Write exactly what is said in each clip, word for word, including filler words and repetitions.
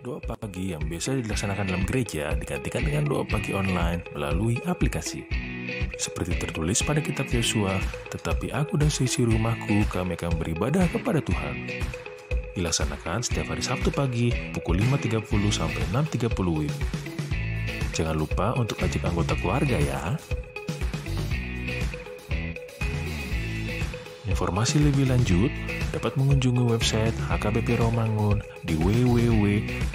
Doa pagi yang biasa dilaksanakan dalam gereja digantikan dengan doa pagi online melalui aplikasi. Seperti tertulis pada kitab Yosua, "Tetapi aku dan seisi rumahku, kami akan beribadah kepada Tuhan." Dilaksanakan setiap hari Sabtu pagi pukul lima tiga puluh sampai enam tiga puluh W I B. Jangan lupa untuk ajak anggota keluarga ya. Informasi lebih lanjut dapat mengunjungi website H K B P Rawamangun di w w w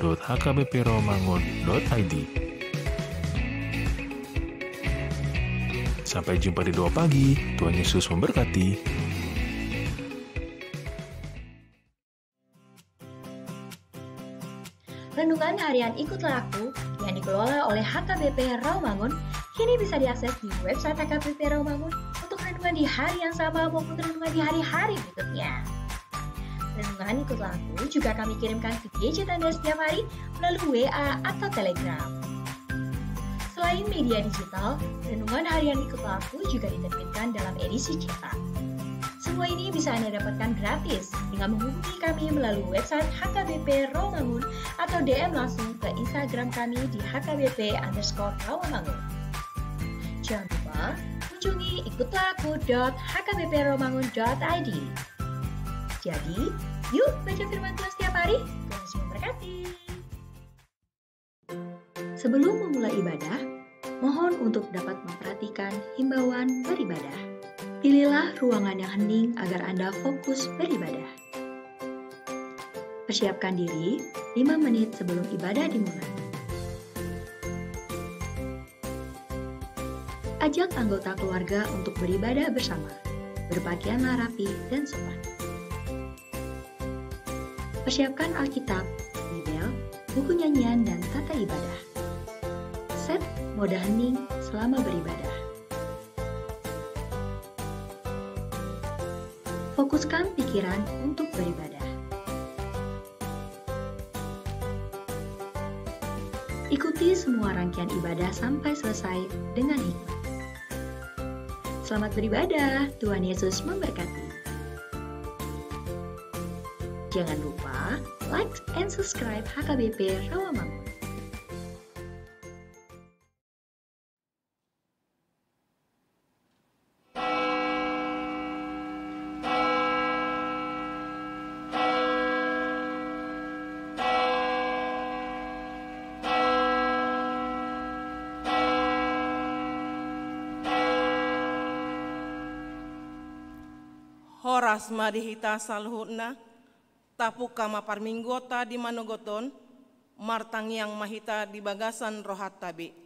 dot h k b p rawamangun dot i d. Sampai jumpa di Doa Pagi. Tuhan Yesus memberkati. Renungan Harian Ikutlah Aku yang dikelola oleh H K B P Rawamangun kini bisa diakses di website H K B P Rawamangun untuk renungan di hari yang sama maupun renungan di hari-hari berikutnya. Renungan Ikutlah Aku juga kami kirimkan ke gadget Anda setiap hari melalui W A atau Telegram. Selain media digital, Renungan Harian Ikutlah Aku juga diterbitkan dalam edisi cetak. Semua ini bisa Anda dapatkan gratis dengan menghubungi kami melalui website H K B P Rawamangun atau D M langsung ke Instagram kami di H K B P underscore Rawamangun. Jangan lupa kunjungi ikutlah aku dot h k b p rawamangun dot i d. Jadi, yuk baca firman Tuhan setiap hari. Tuhan Yesus memberkati. Sebelum memulai ibadah, mohon untuk dapat memperhatikan himbauan beribadah. Pilihlah ruangan yang hening agar Anda fokus beribadah. Persiapkan diri lima menit sebelum ibadah dimulai. Ajak anggota keluarga untuk beribadah bersama. Berpakaianlah rapi dan sopan. Persiapkan Alkitab, Bibel, buku nyanyian, dan tata ibadah. Set mode hening selama beribadah. Fokuskan pikiran untuk beribadah. Ikuti semua rangkaian ibadah sampai selesai dengan hikmat. Selamat beribadah, Tuhan Yesus memberkati. Jangan lupa like and subscribe H K B P Rawamangun. Horas ma di hita saluhutna. Tapungka ma parmingguonta di manogot on. Martangiang ma hita di bagasan rohanta be.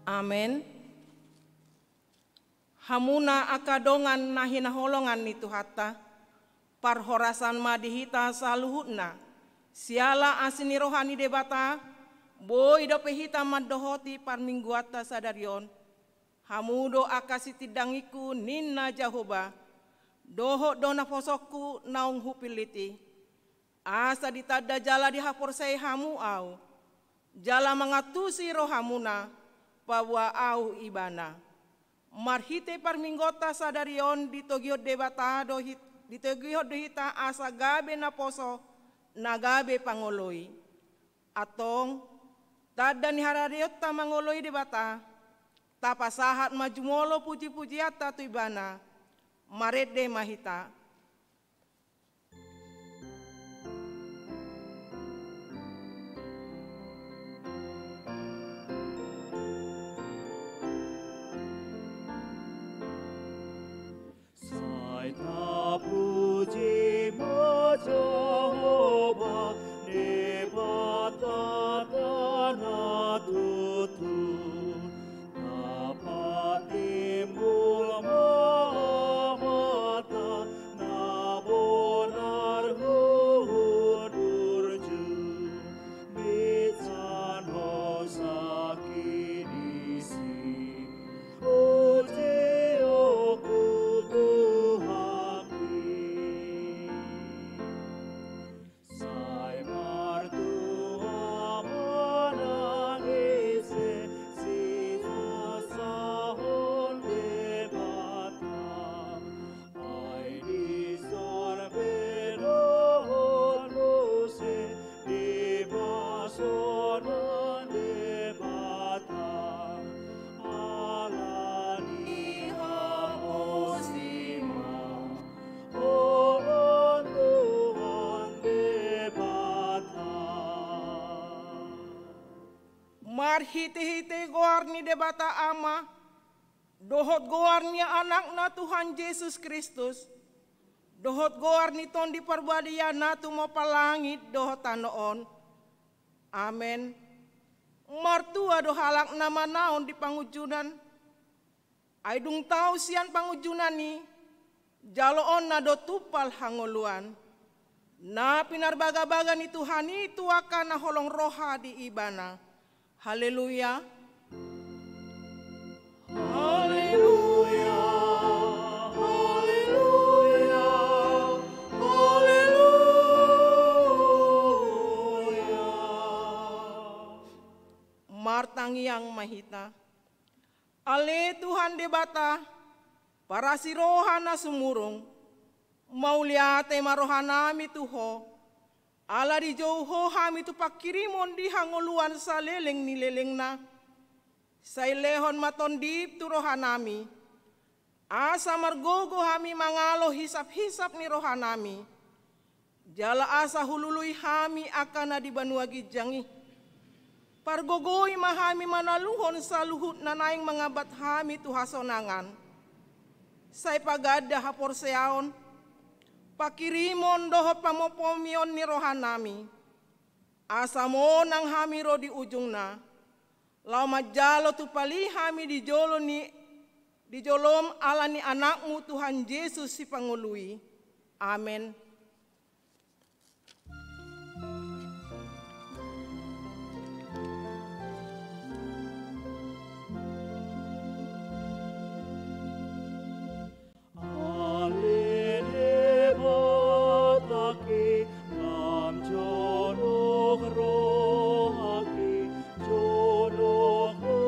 Amen. Hamuna angka dongan na hinaholongan ni Tuhanta, parhorasan ma di hita saluhutna. Siala asi ni roha ni Debata, boi dope hita mandohoti parmingguonta sadari on. Hamu do angka sitindangingku, ninna Jahowa, dohot do naposongku naung hupillit i. Asa ditanda jala dihaporseai hamu ahu, jala mangantusi rohamuna paboa ahu Ibana. Marhite parmingguonta sadari on ditogihon Debata do hit-, ditogihon do hita asa gabe naposo, na gabe pangoloi. Antong, tanda ni haradeonta mangoloi Debata, tapasahat ma jumolo pujipujianta tu Ibana. Marende ma hita. Sai tapuji ma Jahowa, Marhite-hite goar ni Debata Ama, dohot goar ni Anakna Tuhan Jesus Kristus, dohot goar ni Tondi Parbadia na tumompa langit dohot tano on. Amen. Martua do halak na manaon di pangunjunan, ai dung tau sian pangunjunan i, jaloonna do tumpal hangoluan. Na pinarbaga-baga ni Tuhan i tu angka na holong roha di Ibana. Haleluya. Haleluya. Haleluya. Haleluya. Martangiang ma hita. Ale Tuhan Debata, parasi roha na sumurung, mauliate ma rohanami tu Ho, ala dijou Ho hami tu pangkirimon di hangoluan saleleng ni lelengna. Sai lehon ma tondip tu rohanami, asa margogo hami mangalo hisap-hisap ni rohanami, jala asa hulului hami angka na di banua ginjang i. Pargogoi ma hami manaluhon saluhut na naeng mangambat hami tu hasonangan. Sai paganda haporseaon, pangkirimon dohot pamompomion ni rohanami, asa monang hami ro di ujungna, laho manjalo tumpal i hami di jolo ni, di jolom ala ni Anakmu Tuhan Jesus Sipangolu i. Amen. Ale Debata ke, lam jonok rohangki, jonok tu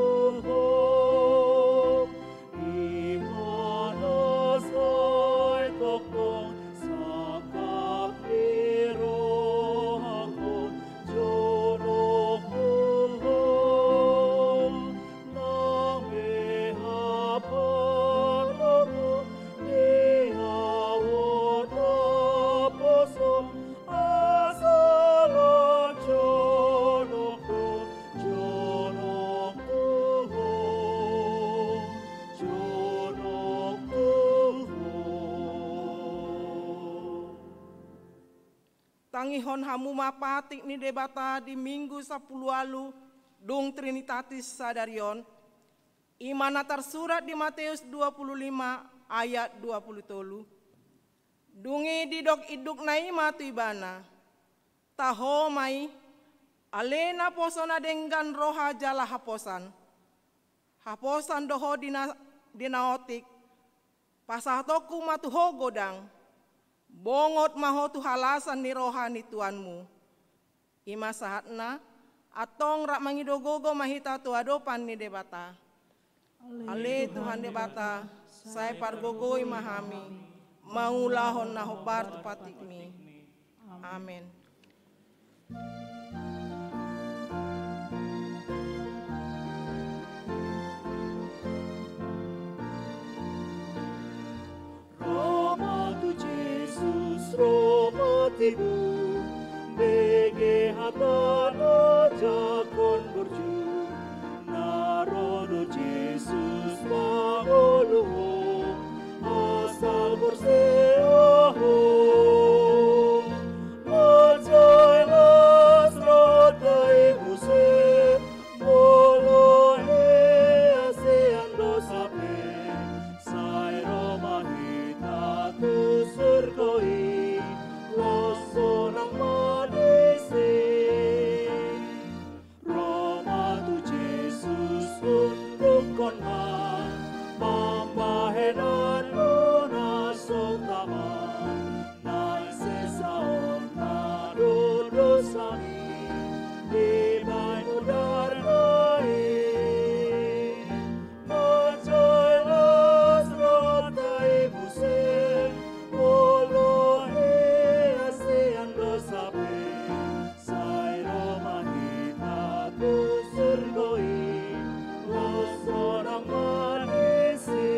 Ho. Ibana sai tongtong sangkap ni rohangkon, jonok tu Ho. Nang be haporluan ni ahu, taposo asa lam jonok tu, jonok tu Ho, jonok tu Ho. Tangihon hamu ma patik ni Debata di Minggu sampulu ualu dung Trinitatis sadari on, i ma na tarsurat di Mateus dua pulu lima ayat dua pulu tolu. Dung i didok indukna i ma tu ibana: Taho ma i, ale naposo na denggan roha jala haposan. Haposan do ho di na, di na otik, pasahatonku ma tu ho godang. Bongot ma ho tu halasan ni roha ni tuanmu. I ma sahatna, antong rap mangido gogo ma hita tu adopan ni Debata. Ale Tuhan Debata, sai pargogoi ma hami mangulahon na hombar tu patikmi. Amen. Ro ma tu Jesus, ro ma tibu, bege hatana jangkon burju. Na ro do Jesus mangolu ho, asal porsea ho. Manjai las ro tai muse, molo hea sian dosa pe, sai ro ma hita tu surgo i, las sonang ma disi. Ro ma tu Jesus, undukhon ma, pambahenanmu na so tama, nang sesaonna do dosami, dibahen mudarna i. Manjai las ro tai muse, molo hea sian dosa pe, sai ro ma hita tu surgo i, las sonang ma disi.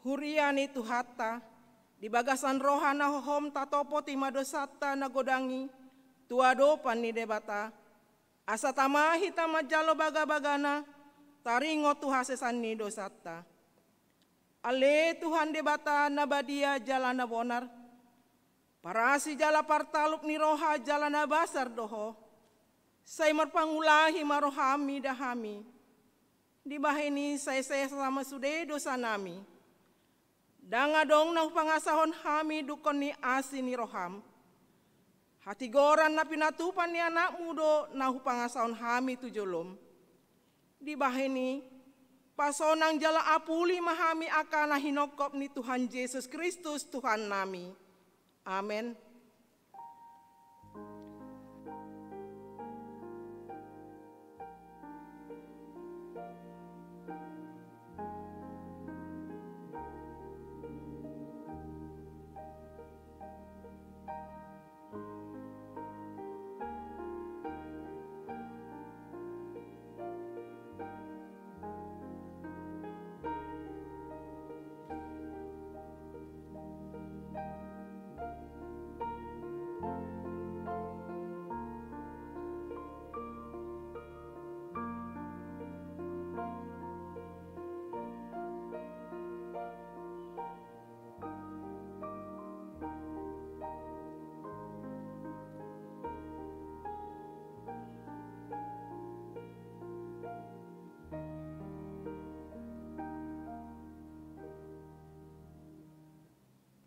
Huria ni Tuhanta, di bagasan roha na hohom tatopot i ma dosanta na godang i, tu adopan ni Debata, asa tama hita manjalo bagabagana, taringot tu hasesan ni dosanta. Ale Tuhan Debata na badia jala na bonar, parasi jala partalup ni roha jala na basar do Ho. Sai marpangulahi ma rohaM mida hami. Dibahen i sai sesa ma sude dosanami. Ndang adong na hupangasahon hami dungkon ni asi ni rohaM. Hatigoran na pinatupa ni AnakMu do na hupangasahon hami tu joloM. Dibahen i, pasonang jala apuli ma hami angka na hinongkop ni Tuhan Jesus Kristus Tuhannami. Amen.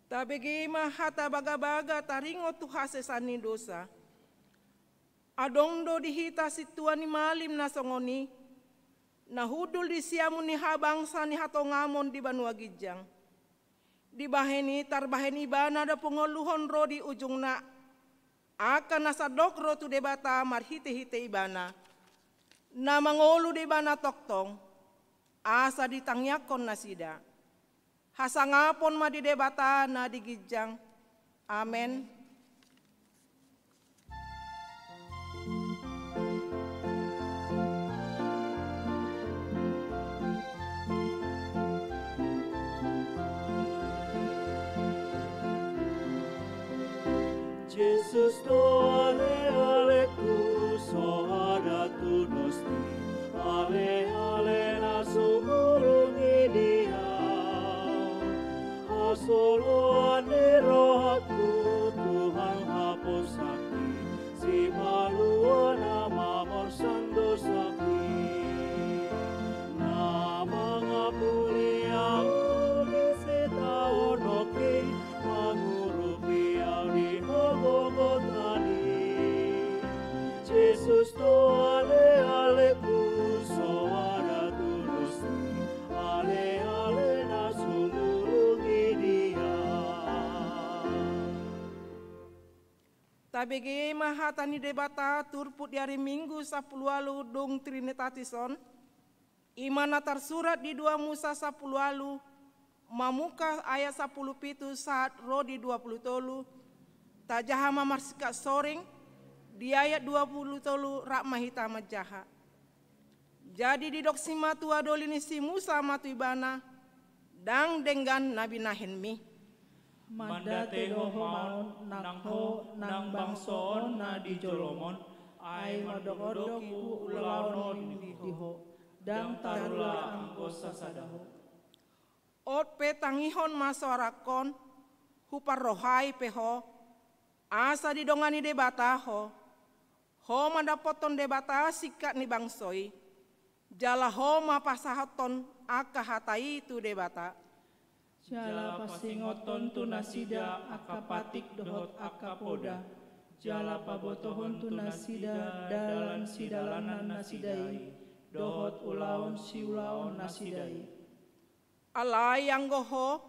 Tabege ma hata bagabaga taringot tu hasesan ni dosa. Adong do di hita sintua ni malim na songon i, na hundul di siamun ni habangsa ni hatongamon di banua ginjang. Dibahen i tarbahen ibana do pangoluhon ro di ujungna, angka na sandok ro tu Debata marhitehite ibana, na mangolu do ibana tongtong, asa ditangiangkon nasida. Hasangapon ma di Debata na di ginjang. Amen. Jesus do alealeku, soada tudos ni aleale na sumurung di Dia. Hasoloan ni rohangku, Tuhan haposanki, sipalua na mamorsan dosangki. Na mangapuli ahu di sitaononki, mangurupi ahu di hogogot nadi. Jesus do alealeku, soada tudos ni aleale na sumurung di Dia. Tabege ma hata ni Debata turpuk di ari Minggu sampulu ualu dung Trinitatis on. I ma na tarsurat di dua Musa sampulu ualu, mamungka ayat sampulu pitu sahat ro di dua pulu tolu. Tajaha ma marsingkat soring di ayat dua pulu tolu rap ma hita manjaha. Jadi didok si matua doli ni si Musa ma tu ibana, ndang denggan na binahenmi. Mandate ho ma on nang ho nang bangso on na di jolom on, ai mandokondokhon ulaon on di ho, ndang tarula anggo sasada ho. On pe tangihon ma soarangkon, huparrohai pe ho, asa didongani Debata ho. Ho ma mandapothon Debata singkat ni bangso i, jala ho ma pasahathon angka hata i tu Debata. Jala pasingothon tu nasida angka patik dohot angka poda, jala pabotohon tu nasida dalan sidalanan nasida i, dohot ulaon siulaon nasida i. Alai anggo ho,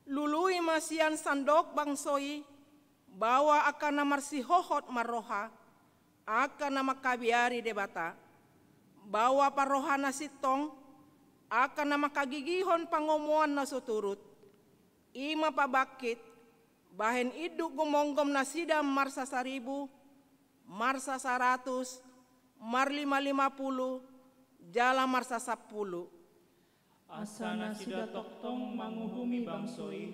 lului ma sian sandok bangso i, baoa angka na marsihohot marroha, angka na mangkabiari Debata. Baoa parroha na sintong, angka na manghagigihon pangomoan na so turut. I ma pabangkit, bahen induk gomgomnasida marsasaribu, marsasaratus, marlimalimapulu, jala marsasampulu. Asa nasida tongtong manguhumi bangso i,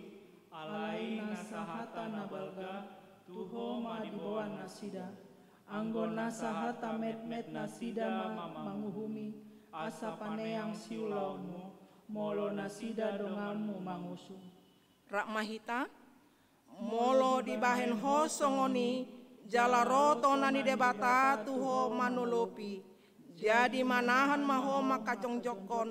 alai na sahata na balga, Tu Ho ma diboan nasida. Anggo nasa hata metmet nasida ma manguhumi, asa paneang siulaonmu, molo nasida donganmu mangusung. Rap ma hita. Molo dibahen ho songon i, jala ro tona ni Debata tu ho manolopi, jadi manahan ma ho mangkajongjongkon,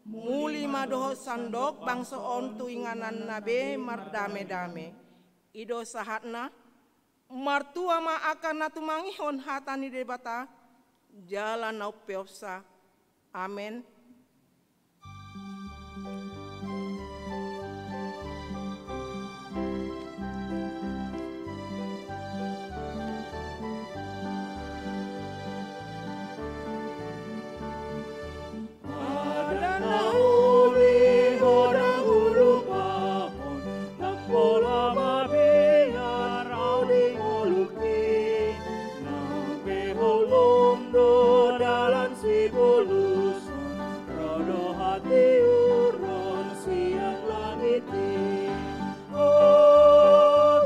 muli ma dohot sandok bangso on tu ingananna be mardamedame. I do sahatna. Martua ma angka na tumangihon hata ni Debata, jala na umpeopsa. Amen. Adat na uli ho dahulu pahon, nang pola mabiar au di ngolungki. Nang pe holong do dalan siboluson, ro do hatiuron sian langit i. O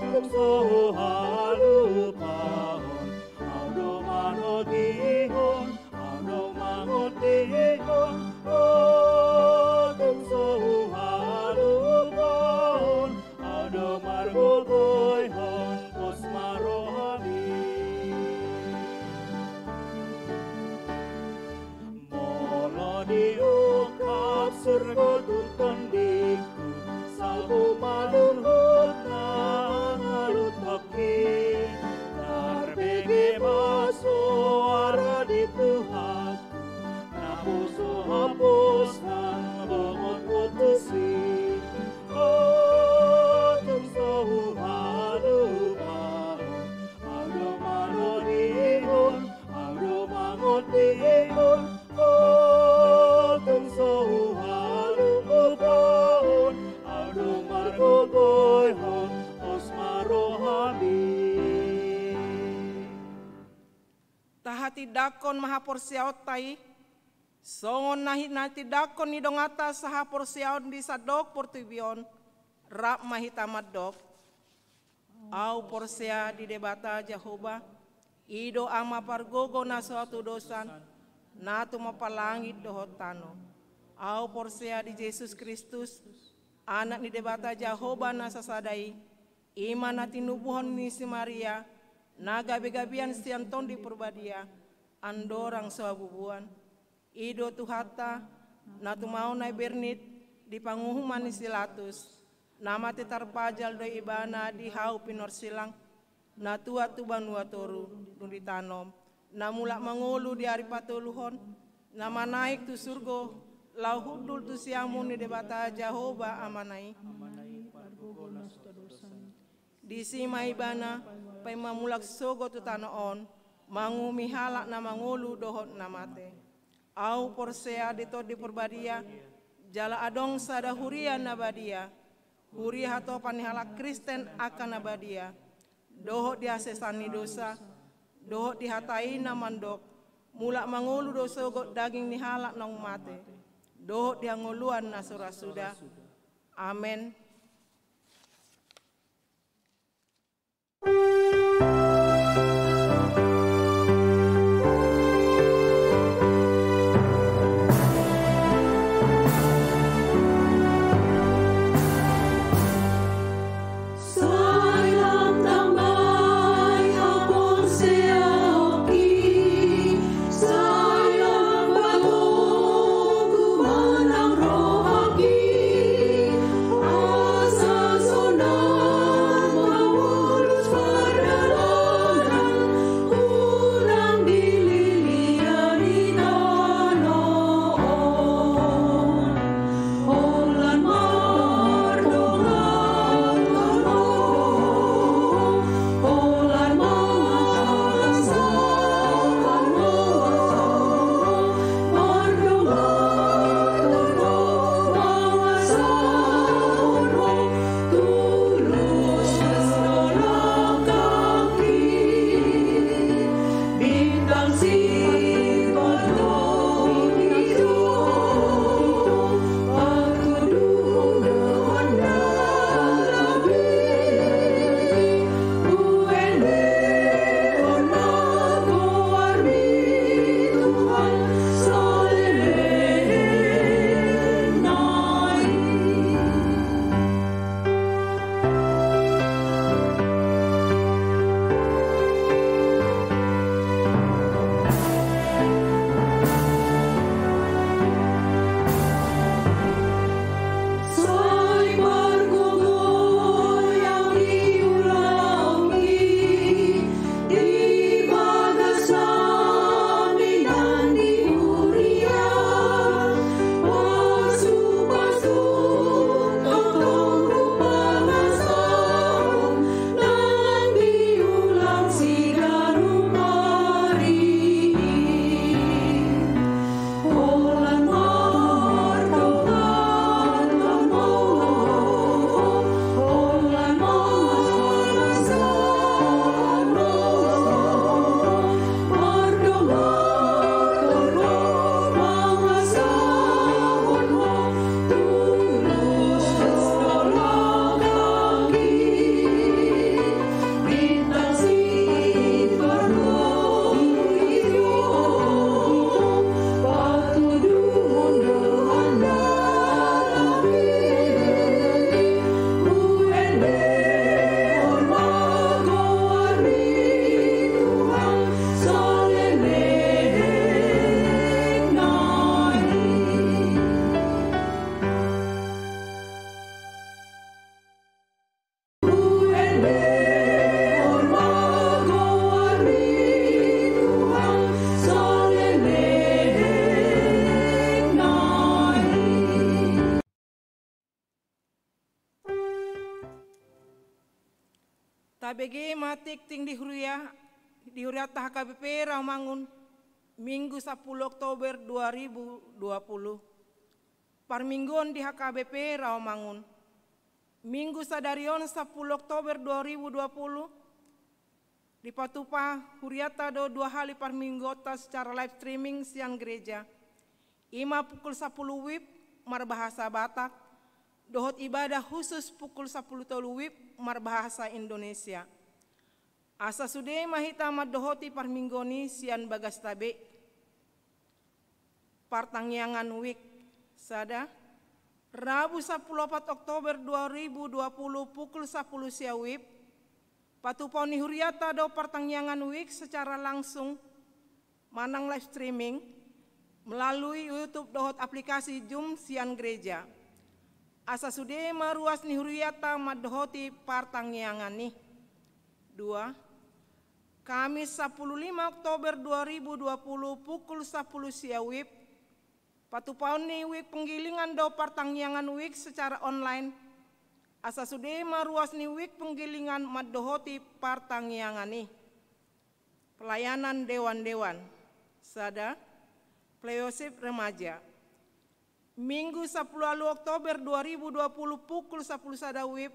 tung so huhalupahon, au do manogihon, au do mangondihon, o tung so huhalupahon, au do margogoihon, pos ma rohami. Molo diungkap surgo tu tondingku, salpu ma luhutna angaluthonki. Tarbege ma soara di Tuhanku, naposo haposna bongot on tusi. O tung so huhalupahon, au do manogihon, au do mangondihon, o tung so huhalupahon, au do margogoihon, pos ma rohami. Tahatindangkon ma haporseaonta i, songon na hinatindangkon ni donganta sahaporseaon di sandok portibi on. Rap ma hita mandok. Au porsea di Debata Jahowa, i do Ama pargogo na so hatudosan, na tumompa langit dohot tano. Au porsea di Jesus Kristus, Anak ni Debata Jahowa na sasada i, i ma na tinubuhon ni si Maria, na gabegabean sian Tondi Parbadia, andorang so habubuan. I do Tuhanta, na tumaon na i bernit di panguhuman ni si Latus, na mate tarpajal do ibana di hau pinorsilang, na tuat tu banua toru dung ditanom, na mulak mangolu di ari patoluhon, na manaek tu surgo, laho hundul tu siamun ni Debata Jahowa Amana i. Disi ma ibana, paima mulak sogot tu tano on, manguhumi halak na mangolu dohot na mate. Au porsea di Tondi Parbadia, jala adong sada huria na badia, huria hatopan ni halak Kristen angka na badia, dohot di hasesaan ni dosa, dohot di hata i na mandok, mulak mangolu do sogot daging ni halak naung mate, dohot di hangoluan na so ra suda. Amen. Tabege ma tingting di huria, di hurianta H K B P Rawamangun, Minggu sapuluh Oktober dua ribu dua puluh. Parmingguon di H K B P Rawamangun. Minggu sadari on sapuluh Oktober dua ribu dua puluh, dipatupa hurianta do dua hali parmingguonta secara live streaming sian gereja. Ima pukul sapuluh wib marbahasa Batak, dohot ibadah khusus pukul sapuluh tolu wib marbahasa Indonesia. Asa sude ma hita mandohoti parmingguon i sian bagasta be. Partangiangan wik. Sada. Rabu sapuluh opat Oktober dua ribu dua puluh pukul sapuluh sia wib, patupaon ni hurianta do partangiangan wik secara langsung manang live streaming melalui YouTube dohot aplikasi Zoom sian gereja. Asa sude ma ruas ni hurianta mandohoti partangiangan i. Dua. Kamis sapuluh lima Oktober dua ribu dua puluh pukul sapuluh sia wib, patupaon ni wik penggilingan do partangiangan wik secara online. Asa sude ma ruas ni wik penggilingan mandohoti partangiangan i. Pelayanan dewan-dewan. Sada. Fellowship remaja. Minggu sapuluh ualu Oktober dua ribu dua puluh pukul sapuluh sada wib,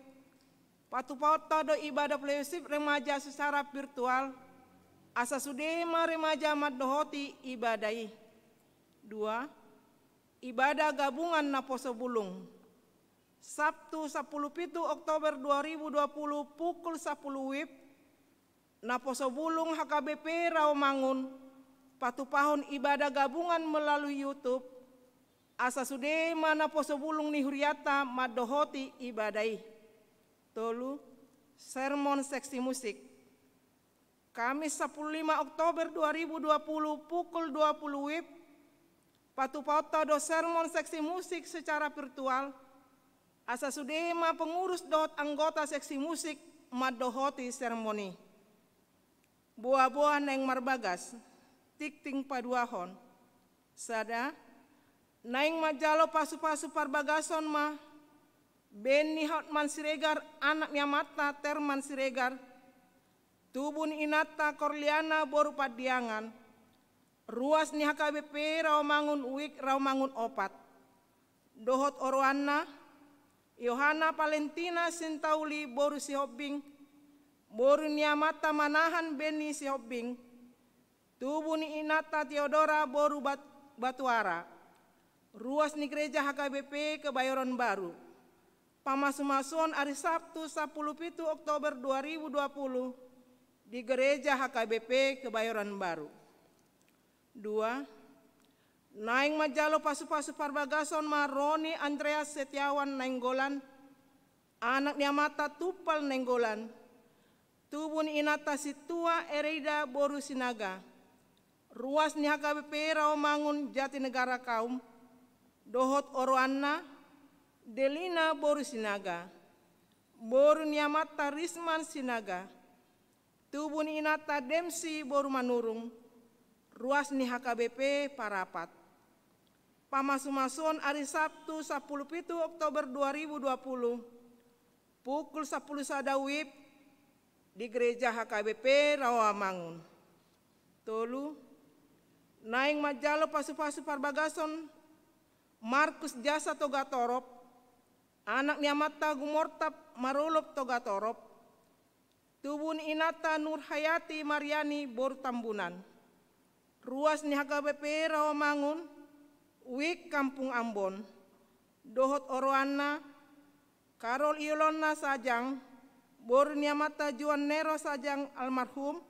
patupaonta do ibadah fellowship remaja secara virtual. Asa sude ma remaja mandohoti ibadah i. Dua. Ibadah gabungan naposo bulung. Sabtu sapuluh pitu Oktober dua ribu dua puluh pukul sapuluh wib, naposo bulung H K B P Rawamangun patupahon ibadah gabungan melalui YouTube. Asa sude ma naposo bulung ni hurianta mandohoti ibadah i. Tolu. Sermon seksi musik. Kamis sapuluh lima Oktober dua ribu dua puluh pukul dua puluh wib, patupaonta do sermon seksi musik secara virtual. Asa sude ma pengurus dohot anggota seksi musik mandohoti sermon i. Boa-boa naeng marbagas. Tingting paduahon. Sada. Naeng manjalo pasu-pasu parbagason ma Benny Hotman Siregar, anak ni amanta Terman Siregar, tubu ni inanta Korliana boru Pandiangan, ruas ni H K B P Rawamangun wik Rawamangun opat, dohot oroanna Yohana Valentina Sintauli boru Sihombing, boru ni amanta Manahan Benny Sihombing, tubu ni inanta Teodora boru Bat-, Batuara, ruas ni gereja H K B P Kebayoran Baru. Pamasu-masuon ari Sabtu sapuluh pitu Oktober dua ribu dua puluh di gereja H K B P Kebayoran Baru. Dua. Naeng manjalo pasu-pasu parbagason ma Roni Andreas Setiawan Nainggolan, anak ni amanta Tumpal Nainggolan, tubu ni inanta Sintua Ereida boru Sinaga, ruas ni H K B P Rawamangun Jatinegara Kaum, dohot oroanna Delina boru Sinaga, boru ni amanta Risman Sinaga, tubu ni inanta Demsi boru Manurung, ruas ni H K B P Parapat. Pamasu-masuon ari Sabtu sapuluh pitu Oktober dua ribu dua puluh, pukul sapuluh sada wib di gereja H K B P Rawamangun. Tolu. Naeng manjalo pasu-pasu parbagason Markus Jasa Togatorop, anak ni amanta Gumortap Marolop Togatorop, tubu ni inanta Nurhayati Mariani boru Tambunan, ruas ni H K B P Rawamangun wik Kampung Ambon, dohot oroanna Karol Iolona Sajang, boru ni amanta Juan Nero Sajang almarhum,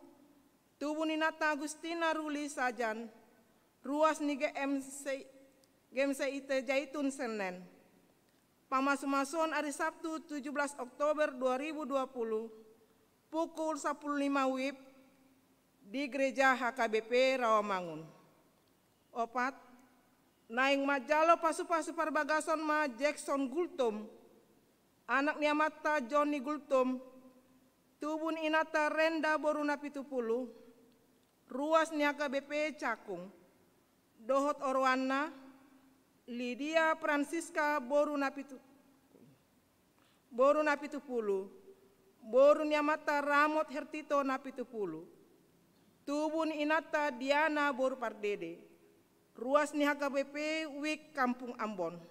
tubu ni inanta Agustina Ruli Sajan, ruas ni G M C, G M C I T Jaitun Senen. Pamasu-masuon ari Sabtu tujuh belas Oktober dua ribu dua puluh, pukul sapuluh lima wib di gereja H K B P Rawamangun. Opat. Naeng manjalo pasu-pasu parbagason ma Jackson Gultom, anak ni amanta Joni Gultom, tubu ni inanta Renda boru Napitupulu, ruas ni H K B P Cakung, dohot oroanna Lidia Francisca boru Napitu-, boru Napitupulu, Boru ni amanta Ramot Hertito na pitu pulu. Tubu ni inanta Diana boru Pardede. Ruas ni H K B P Wijk Kampung Ambon.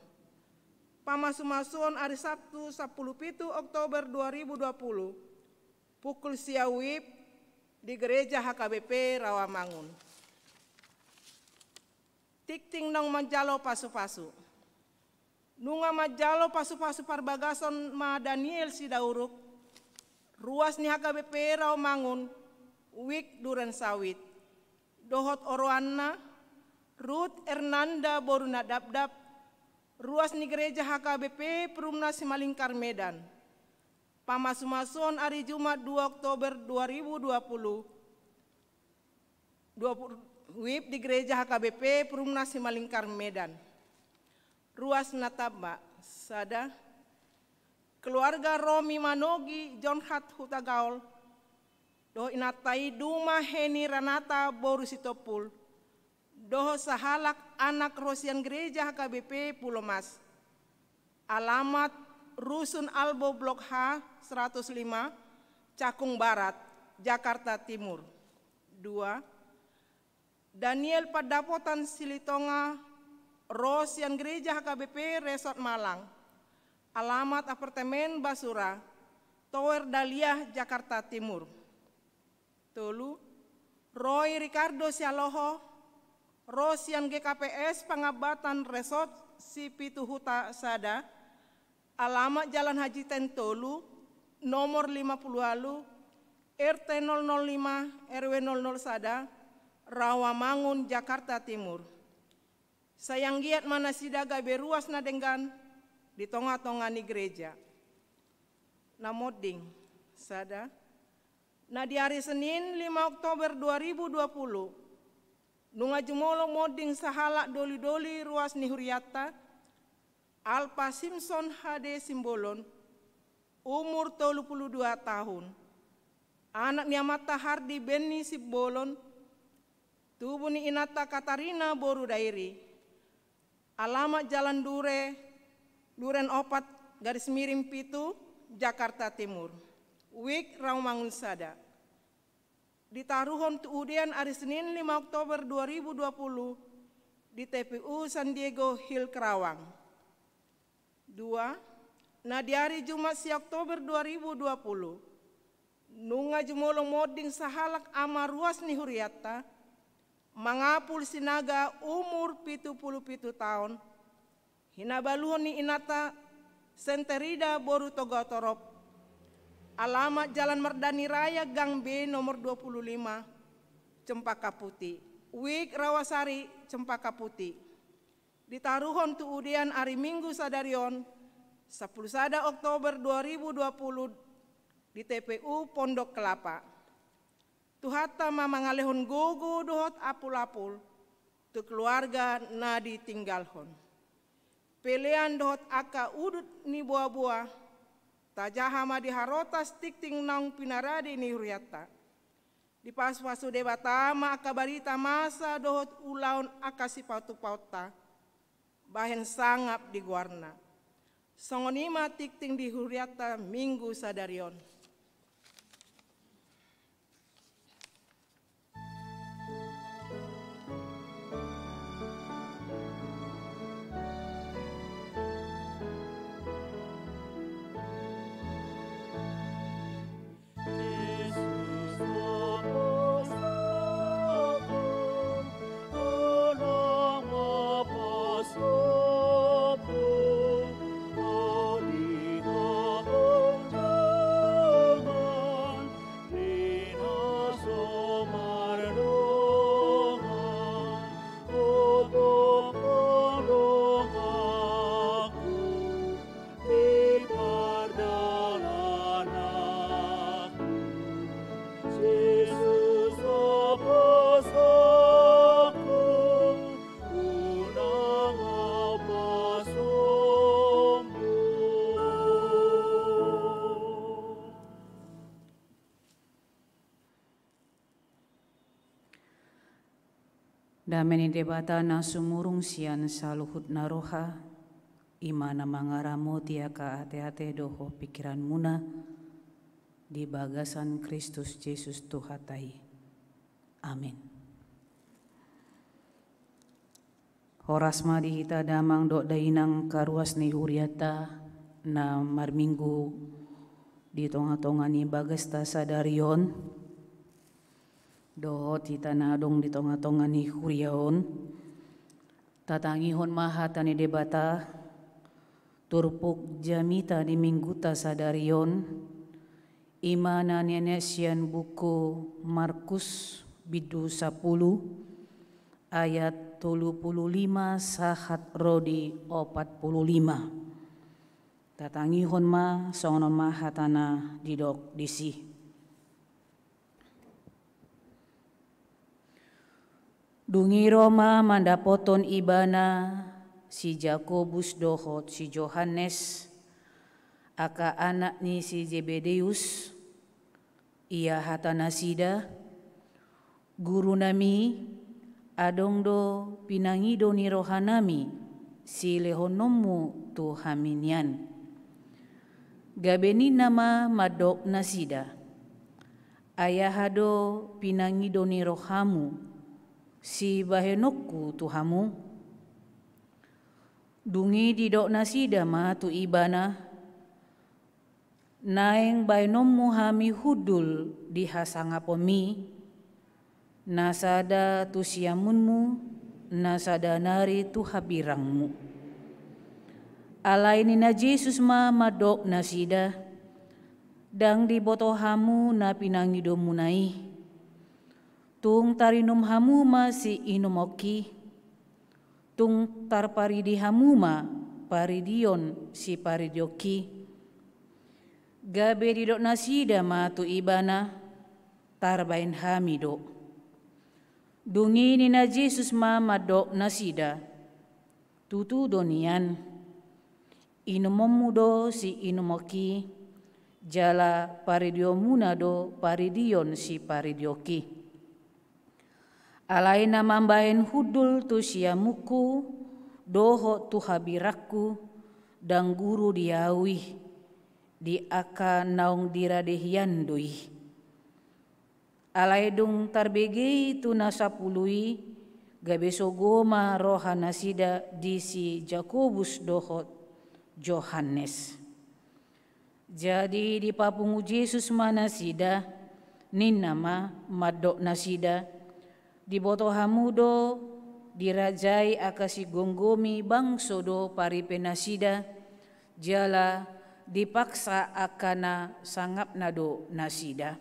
Pamasumasuon ari Sabtu sampulu pitu Oktober dua ribu dua pulu, pukul sia WIB di Gereja H K B P Rawamangun. Tingting naung manjalo pasupasu. Nunga manjalo pasupasu parbagason ma Daniel Sidauruk, ruas ni H K B P Rawamangun, Wijk Duren Sawit, dohot oroanna, Ruth Ernanda boru Nadapdap, ruas ni Gereja H K B P Perumnas Simalingkar Medan. Pamasumasuon ari Jumat dua Oktober dua ribu dua puluh, dua puluh, WIB di Gereja H K B P Perumnas Simalingkar Medan. Ruas na tamba, sada. Keluarga Romi Manogi Jonhat Hutagaol, dohot inanta i Duma Heni Ranata boru Sitompul, dohot sahalak anak ro sian Gereja H K B P Pulomas. Alamat Rusun Albo Blok H seratus lima, Cakung Barat, Jakarta Timur. Dua. Daniel Pandapotan Silitonga, ro sian Gereja H K B P Resort Malang. Alamat apartemen Basura, Tower Dahlia, Jakarta Timur. Tolu. Roy Ricardo Sialoho, ro sian G K P S Pangambatan Resort Sipituhuta sada, alamat Jalan Haji Ten tolu, nomor lima puluh ualu, R T nol nol lima, R W nol nol sada, Rawamangun, Jakarta Timur. Sai anggiat ma nasida gabe ruas na denggan di tongatonga ni gereja. Na monding, sada. Na di ari Senin lima Oktober dua ribu dua puluh, nunga jumolo monding sahalak dolidoli ruas ni hurianta, Alpa Simson H D Simbolon, umur tolu puluh dua tahun. Anak ni amanta Hardi Benny Simbolon, tubu ni inanta Katarina boru Dairi. Alamat Jalan Dure, Duren opat garis miring pitu, Jakarta Timur. Wijk Rawamangun sada. Ditaruhon tu udean ari Senin lima Oktober dua ribu dua puluh di T P U San Diego Hill Kerawang. Dua. Na di ari Jumat sia Oktober dua ribu dua puluh, nunga jumolo monding sahalak ama ruas ni hurianta, Mangapul Sinaga, umur pitu puluh pitu taon, hinabaluhon ni inanta Senterida boru Togatorop, alamat Jalan Mardani Raya Gang B nomor dua puluh lima, Cempaka Putih, Wijk Rawasari, Cempaka Putih. Ditaruhon tu udean ari Minggu sadari on, sampulu sada Oktober dua ribu dua puluh, di T P U Pondok Kelapa. Tuhanta ma mangalehon gogo dohot apul-apul tu keluarga na ditinggalhon. Pelean dohot angka udut ni boa-boa, tajaha ma di harotas tingting naung pinarade ni hurianta. Dipasupasu Debata ma angka barita masa dohot ulaon angka sipatupaonta, bahen sangap di goarna. Songon i ma tingting di hurianta Minggu sadari on. Dame ni Debata na sumurung sian saluhut na roha, i ma na mangaramoti angka ateate dohot pingkiranmuna, Di bagasan Kristus Jesus Tuhanta i. Amin. Horas ma di hita damang dohot dainang, karuas ni hurianta na marminggu di tonga-tonga ni bagasta sadari on, dohot hita na adong di tonga-tonga ni huria on. Tatangihon ma hata ni Debata, turpuk jamita di mingguta sadari on, i ma na nianean sian buku Markus bindu sampulu, ayat tolu pulu lima sahat ro di opat pulu lima. Tatangihon ma, songon on ma hatana didok disi. Dung i ro ma mandapothon Ibana si Jakobus dohot si Johannes, angka anak ni si Zebedeus, ia hata nasida: Gurunami, adong do pinangido ni rohanami silehononmu tu hami nian. Gabe ninna ma mandok nasida: Ai aha do pinangido ni rohamu sibahenonku tu hamu? Dung i didok nasida ma tu Ibana: Naeng bahenonmu hami hundul di hasangaponmi, na sada tu siamunmu, na sada nari tu hambirangmu. Alai ninna Jesus ma mandok nasida: Ndang diboto hamu na pinangidonmuna i. Tung tarinum hamu ma siinumon i, tung tarparidi hamu ma paridion siparidionki. Gabe didok nasida ma tu Ibana: Tarbahen hami do. Dung i ninna Jesus ma mandok nasida: Tutu do nian, inumonmu do siinumon i, jala paridionmuna do paridion siparidionki. Alai na mambahen hundul tu siamunku dohot tu hambirangku, ndang guru di ahu i, di angka naung dirade hian do i. Alai dung tarbege i tu na sampulu i, gabe sogo ma roha nasida di si Jakobus dohot Johannes. Jadi dipapungu Jesus ma nasida, ninna ma mandok nasida: Diboto hamu do, dirajai angka sigomgomi bangso do paripe nasida, jala dipaksa angka na sangapna do nasida.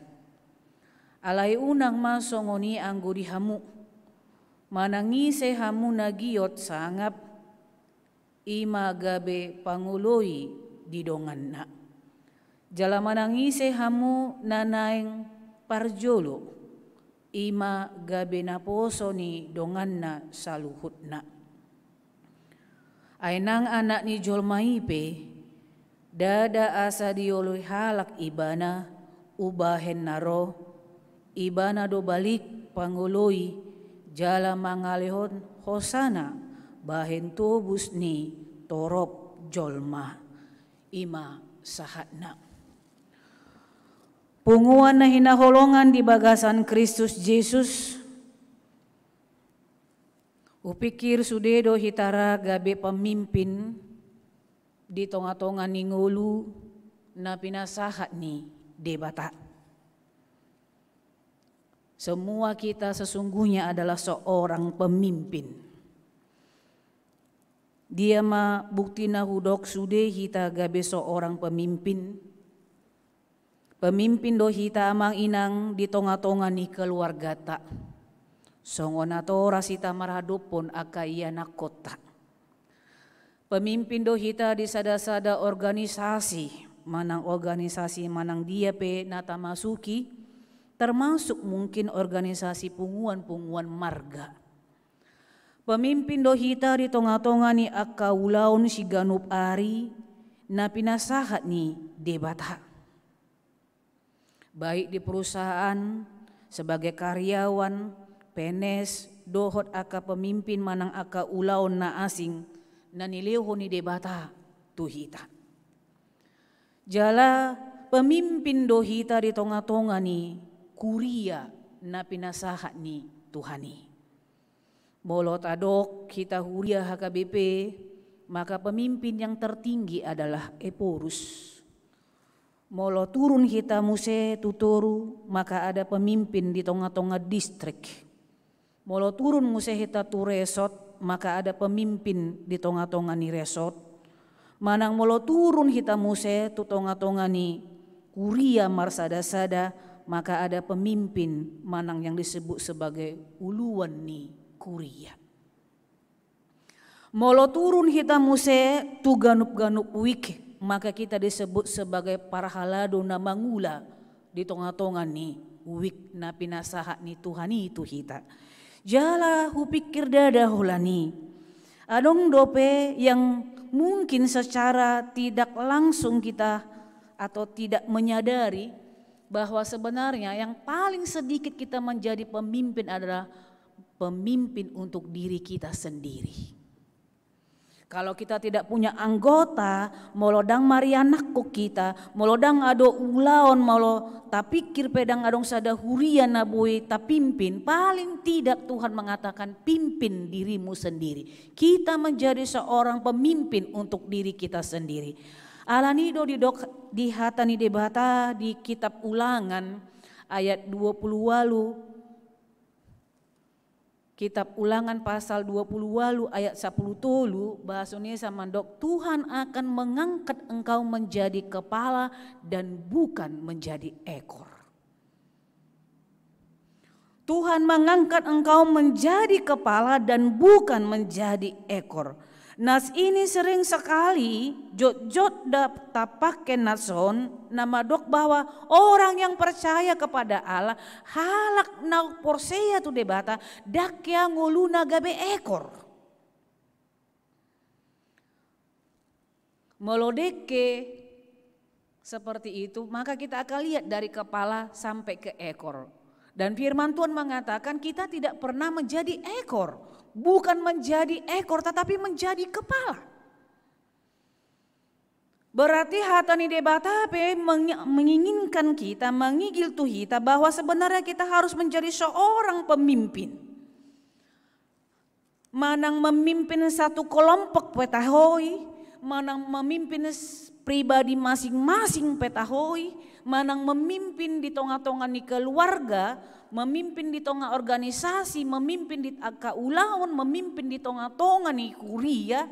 Alai unang ma songon i anggo di hamu. Manang ise hamu na giot sangap, i ma gabe pangoloi di donganna. Jala manang ise hamu na naeng parjolo, i ma gabe naposo ni donganna saluhutna. Ai nang Anak ni jolma i pe, ndada asa dioloi halak Ibana, umbahen na ro, Ibana do balik pangoloi jala mangalehon hosana bahen tobus ni torop jolma. I ma sahatna. Punguan na hinaholongan di bagasan Kristus Jesus, hupikir sude do hita ra gabe pemimpin di tonga-tonga ni ngolu na pinasahat ni Debata. Semua kita sesungguhnya adalah seorang pemimpin. Dia ma bukti na hudok sude hita gabe seorang pemimpin? Pemimpin do hita, amang inang, di tonga-tonga ni keluargata. Songon natoras hita marhadophon angka ianakhonta. Pemimpin do hita di sada-sada organisasi, manang organisasi manang dia pe na tamasuki, termasuk mungkin organisasi punguan-punguan marga. Pemimpin do hita di tonga-tonga ni angka ulaon siganup ari na pinasahat ni Debata. Baik di perusahaan, sebagai karyawan, P N S, dohot angka pemimpin manang angka ulaon na asing na nilehon ni Debata tu hita. Jala Pemimpin do hita di tonga-tonga ni kuria na pinasahat ni Tuhan i. Molo tadok hita huria H K B P, maka pemimpin yang tertinggi adalah Ephorus. Molo turun hita muse tu toru, maka ada pemimpin di tonga-tonga distrik. Molo turun muse hita tu resort, maka ada pemimpin di tonga-tonga ni resort. Manang molo turun hita muse tu tonga-tonga ni kuria marsada-sada, maka ada pemimpin manang yang disebut sebagai uluan ni kuria. Molo turun hita muse tu ganup-ganup wijk, maka kita disebut sebagai parhalado na mangula di tonga-tonga ni wijk na pinasahat ni Tuhan i tu hita. Jala hupikir ndada holan i, adong dope yang mungkin secara tidak langsung kita atau tidak menyadari bahwa sebenarnya yang paling sedikit kita menjadi pemimpin adalah pemimpin untuk diri kita sendiri. Kalau kita tidak punya anggota, molo ndang marianakkon hita, molo ndang adong ulaon, molo tapikir pe ndang adong sada huria na boi tapimpin, paling tidak Tuhan mengatakan, pimpin dirimu sendiri. Kita menjadi seorang pemimpin untuk diri kita sendiri. Alani do didok di hata ni Debata di kitab Ulangan ayat dua puluh walu, kitab Ulangan pasal dua puluh walu ayat sapuluh tolu, bahasa Indonesia mandok, Tuhan akan mengangkat engkau menjadi kepala dan bukan menjadi ekor. Tuhan mengangkat engkau menjadi kepala dan bukan menjadi ekor. Nas ini sering sekali jotjot da tapake nas on na mandok bahwa orang yang percaya kepada Allah, halak na porsea tu Debata, ndang hea ngoluna gabe ekor. Molo dengke seperti itu, maka kita akan lihat dari kepala sampai ke ekor. Dan firman Tuhan mengatakan kita tidak pernah menjadi ekor. Bukan menjadi ekor, tetapi menjadi kepala. Berarti hata ni Debata pe mengi-, menginginkan kita, mangigil tu hita bahwa sebenarnya kita harus menjadi seorang pemimpin. Manang memimpin satu kelompok pe taho i, manang memimpin s-, pribadi masing-masing pe taho i, manang memimpin di tonga-tonga ni keluarga, memimpin di tonga organisasi, memimpin di angka ulaon, memimpin di tonga-tonga ni kuria.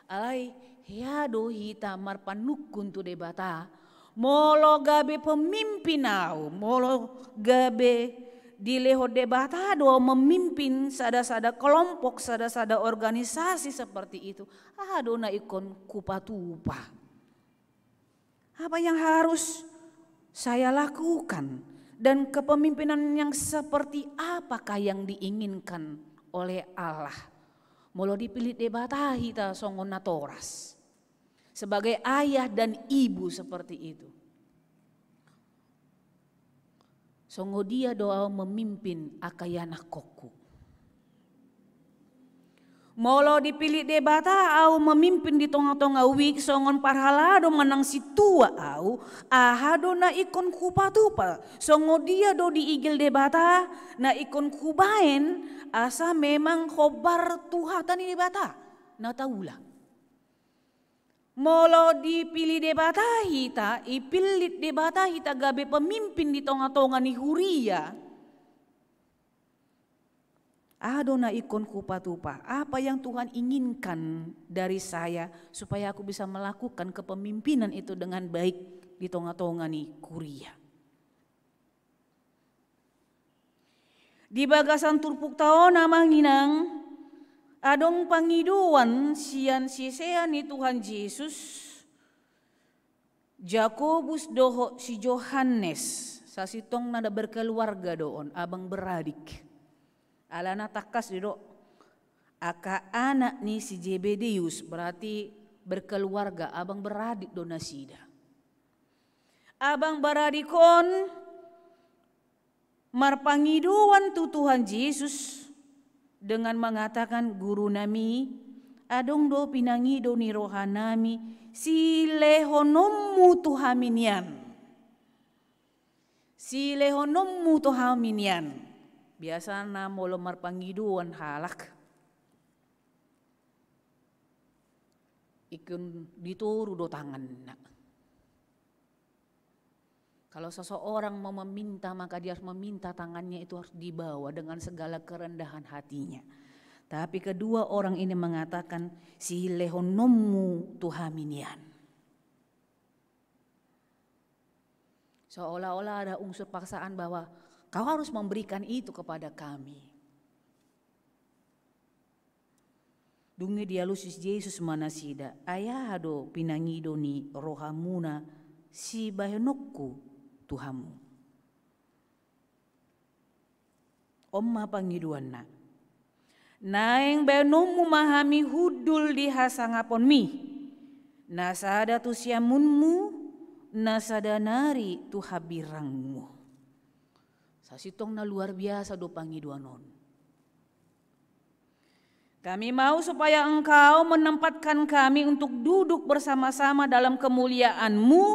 Alai hea do hita marpanungkun tu Debata. Molo gabe pemimpin au, molo gabe dilehon Debata do au memimpin sada-sada kelompok, sada-sada organisasi seperti itu, aha do na ingkon hupatupa? Apa yang harus saya lakukan? Dan kepemimpinan yang seperti apakah yang diinginkan oleh Allah? Molo dipillit Debata hita songon natoras, sebagai ayah dan ibu seperti itu, songon dia do au memimpin angka ianakkonku? Molo dipillit Debata au memimpin di tonga-tonga wijk songon parhalado manang sintua au, aha do na ingkon hupatupa? Songon dia do diigil Debata na ingkon hubaen asa memang hombar tu hata ni Debata na taula? Molo dipillit Debata hita, ipillit Debata hita gabe pemimpin di tonga-tonga ni huria, aha do na ingkon hupatupa? Apa yang Tuhan inginkan dari saya supaya aku bisa melakukan kepemimpinan itu dengan baik di tonga-tonga ni kuria? Di bagasan turpukta on, amang inang, adong pangidoan sian sisean ni Tuhan Jesus, Jakobus dohot si Johannes, sasintongna na berkeluarga do on, abang beradik. Alana tangkas didok angka anak ni si Zebedeus, berarti berkeluarga, abang beradik do nasida. Abang beradik on marpangidoan tu Tuhan Jesus dengan mengatakan, "Guru nami, adong do pinangido ni roha nami silehononmu tu hami nian." Silehononmu tu hami nian. Biasana molo marpangidoan halak, ingkon ditoru do tanganna. Kalau seseorang mau meminta, maka dia harus meminta, tangannya itu harus dibawa dengan segala kerendahan hatinya. Tapi kedua orang ini mengatakan, silehononmu tu hami nian. Seolah-olah ada unsur paksaan bahwa kau harus memberikan itu kepada kami. Dung i dialusi Jesus ma nasida, ai aha do pinangido ni rohamuna sibahenonku tu hamu? On ma pangidoanna. Naeng baenonmu ma hami hundul di hasangaponmi, na sada tu siamunmu, na sada nari tu hambirangmu. Sasintongna luar biasa do pangidoan on. Kami mau supaya Engkau menempatkan kami untuk duduk bersama-sama dalam kemuliaan-Mu,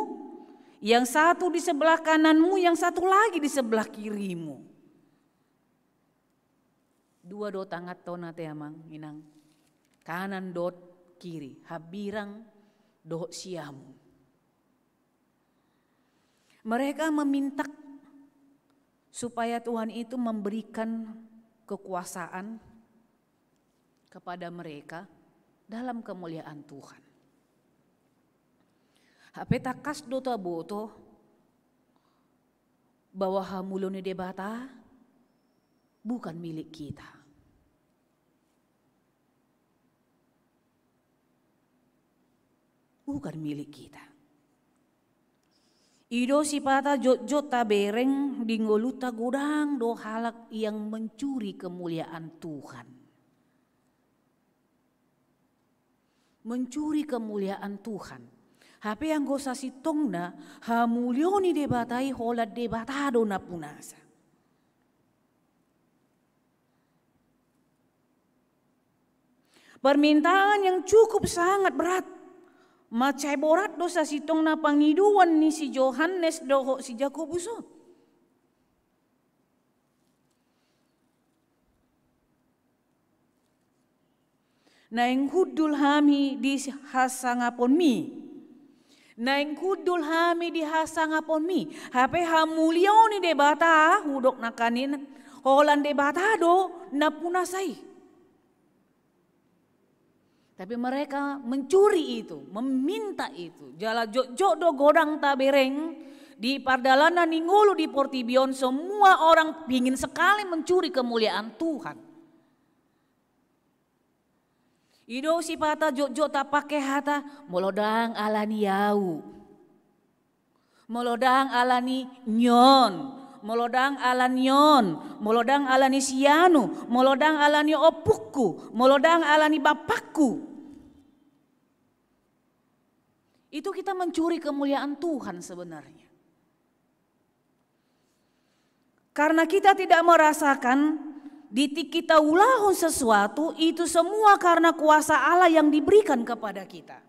yang satu di sebelah kanan-Mu, yang satu lagi di sebelah kiri-Mu. Dua do tangantona te, amang inang, kanan dohot kiri, hambirang dohot siamun. Mereka meminta supaya Tuhan itu memberikan kekuasaan kepada mereka dalam kemuliaan Tuhan. Hape tangkas do taboto bahwa hamulion ni Debata bukan milik kita. Bukan milik kita. I do sipata jotjot tabereng di ngolunta godang do halak yang mencuri kemuliaan Tuhan. Mencuri kemuliaan Tuhan. Hape anggo sasintongna, hamulion ni Debata i holan Debata do nampunasa. Permintaan yang cukup sangat berat. Mansai borat do sasintongna pangidoan ni si Johannes dohot si Jakobus on. Naeng hundul hami di hasangaponmi. Naeng hundul hami di hasangaponmi. Hape hamulion ni Debata, hudok nangkaningan, holan Debata do nampunasa i. Tapi mereka mencuri itu, meminta itu. Jala jotjot do godang tabereng di pardalanan ni ngolu di portibi on, semua orang pingin sekali mencuri kemuliaan Tuhan. I do sipata jotjot tapake hata, molo ndang ala ni au. Molo ndang ala ni nion, molo ndang ala nion, molo ndang ala ni sianu, molo ndang ala ni ompungku, molo ndang ala ni bapakku. Itu kita mencuri kemuliaan Tuhan sebenarnya. Karena kita tidak merasakan, di tingki taulahon sesuatu, itu semua karena kuasa Allah yang diberikan kepada kita.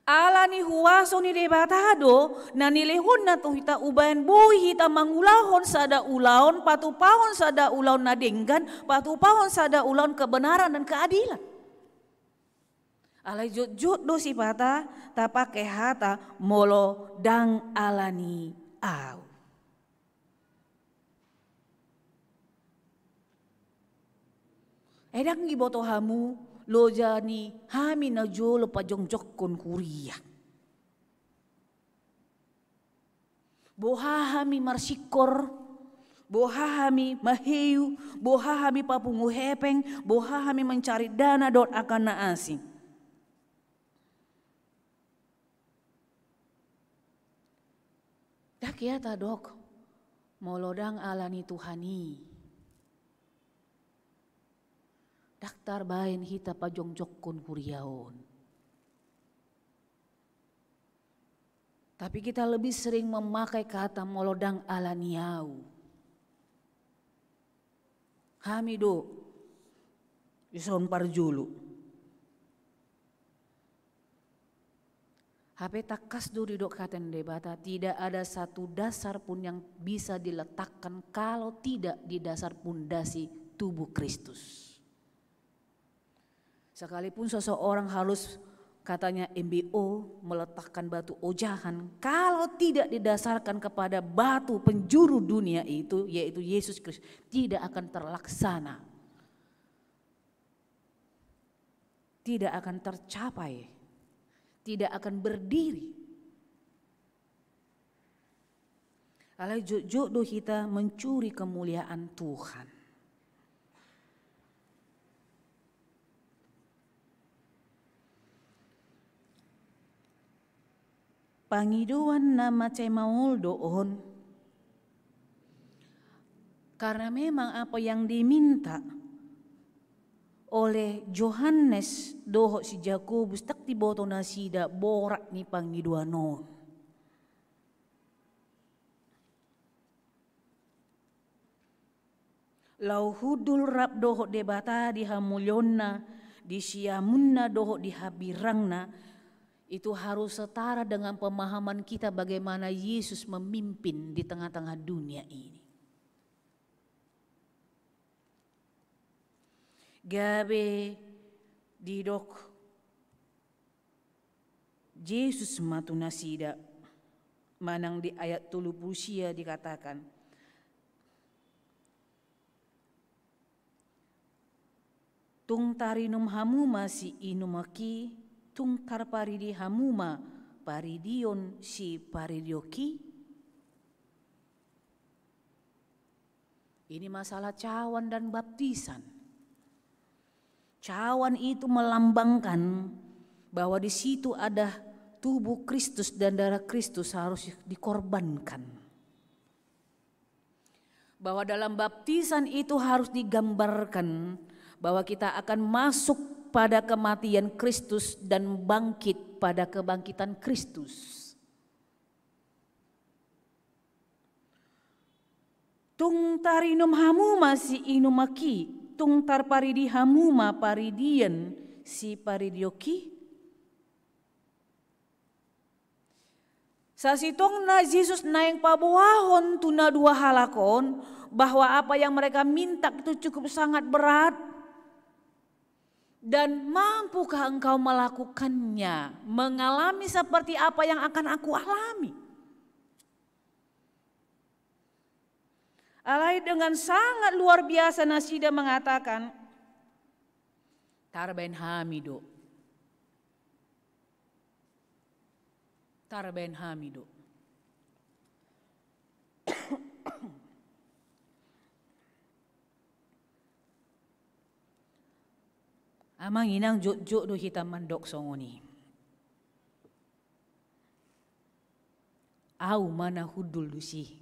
Ala ni huaso ni Debata do na nilehonna tu hita umbahen boi hita mangulahon sada ulaon, patupahon sada ulaon na denggan, patupahon sada ulaon kebenaran dan keadilan. Alai jotjot do sipata tapake hata molo ndang ala ni au. Ai ndang diboto hamu loja ni hami na jolo pajongjongkon huria. Boha hami marsingkor, boha hami maheu, boha hami papungu hepeng, boha hami mancari dana dohot angka na asing. Ndang hea tadok, molo ndang ala ni Tuhan i, ndang tarbaen hita pajongjongkon huria on. Tapi kita lebih sering memakai kata molo ndang ala ni au. Hami do dison parjolo. Hape tangkas do didok hata ni Debata, tidak ada satu dasar pun yang bisa diletakkan kalau tidak di dasar pondasi tubuh Kristus. Sekalipun seseorang harus, katanya, M B O, meletakkan batu ojahan, kalau tidak didasarkan kepada batu penjuru dunia itu, yaitu Yesus Kristus, tidak akan terlaksana. Tidak akan tercapai, tidak akan berdiri. Alai jotjot do hita mencuri kemuliaan Tuhan. Pangidoan na mansai maol do on. Karena memang apa yang diminta oleh Johannes dohot si Jakobus, ndang diboto nasida borat ni pangidoan on. Laho hundul rap dohot Debata di hamulionna, di siamunna dohot di hambirangna, itu harus setara dengan pemahaman kita bagaimana Yesus memimpin di tengah-tengah dunia ini. Gabe didok Jesus ma tu nasida, manang di ayat tolu pulu sia dikatakan, tung tarinum hamu ma siinumki, tung tarparidi hamu ma paridion siparidionki. Ini masalah cawan dan baptisan. Cawan itu melambangkan bahwa di situ ada tubuh Kristus dan darah Kristus harus dikorbankan. Bahwa dalam baptisan itu harus digambarkan bahwa kita akan masuk pada kematian Kristus dan bangkit pada kebangkitan Kristus. Tung tarinum hamu ma siinumki, tung tarparidi hamu ma paridion siparidionki. Sasintongna Jesus naeng paboahon tu na dua halak on bahwa apa yang mereka minta itu cukup sangat berat dan mampukah engkau melakukannya, mengalami seperti apa yang akan aku alami. Alai dengan sangat luar biasa nasida mengatakan, tarbaen hami do. Tarbaen hami do. Amang inang, jotjot do hita mandok songon i. Au ma na hundul tusi.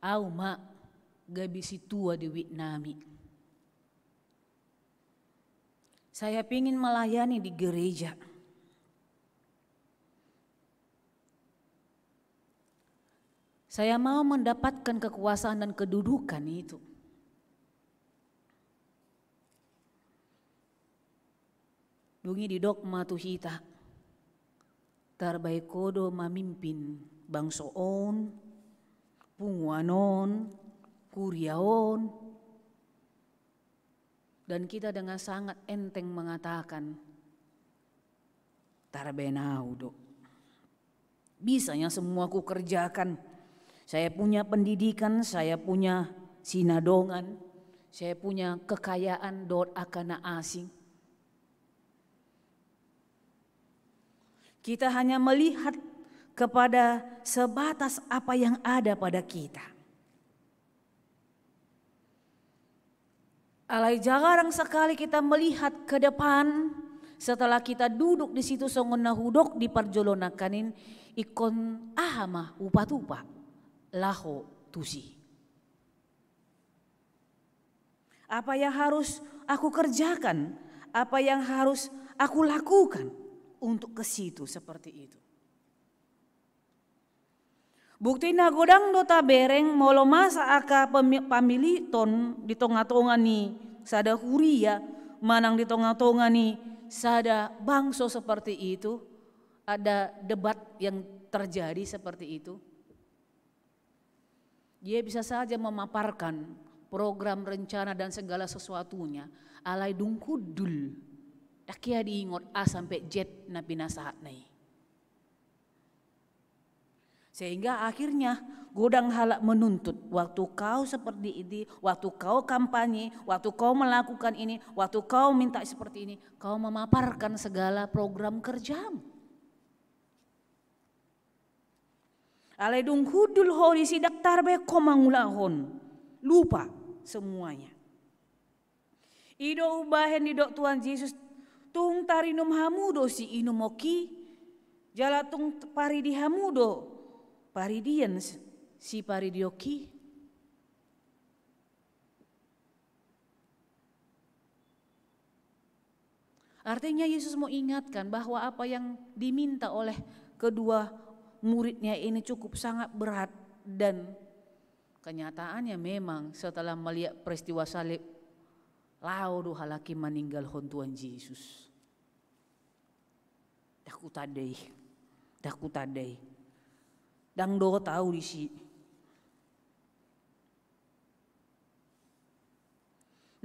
Au ma gabe sintua di wit nami. Saya pingin melayani di gereja. Saya mau mendapatkan kekuasaan dan kedudukan itu. Dung i didok ma tu hita, tarbaen ho do mamimpin bangso on, punguan on, kuria on. Dan kita dengan sangat enteng mengatakan, tarbaen au do. Bisa yang semua kukerjakan. Saya punya pendidikan, saya punya sinadongan, saya punya kekayaan dohot angka na asing. Kita hanya melihat kepada sebatas apa yang ada pada kita. Alai jarang sekali kita melihat ke depan, setelah kita duduk di situ songon na hudok di parjolo nangkaning, ingkon aha ma hupatupa laho tusi. Apa yang harus aku kerjakan, apa yang harus aku lakukan untuk ke situ seperti itu. Bukti na godang do tabereng molo masa angka pami-, pamiliton di tonga-tonga ni sada huria, manang di tonga-tonga ni sada bangso seperti itu, ada debat yang terjadi seperti itu. Dia bisa saja memaparkan program, rencana, dan segala sesuatunya, alai dung hundul, ndang hea diingot A sampe Z na pinasahatna i. Sehingga akhirnya godang halak menuntut, waktu kau seperti ini, waktu kau kampanye, waktu kau melakukan ini, waktu kau minta seperti ini, kau memaparkan segala program kerjamu. Alai dung hundul ho disi, ndang tarbaen ho mangulahon, lupa semuanya. I do umbahen didok Tuhan Jesus, tung tarinum hamu do siinumon i, jala tung paridi hamu do paridian s-, siparidionki. Artinya, Yesus mau ingatkan bahwa apa yang diminta oleh kedua muridnya ini cukup sangat berat, dan kenyataannya memang setelah melihat peristiwa salib, laho do halak i maninggalhon Tuhan Jesus. Ndang hutanda i, ndang hutanda i. Ndang dohot ahu disi.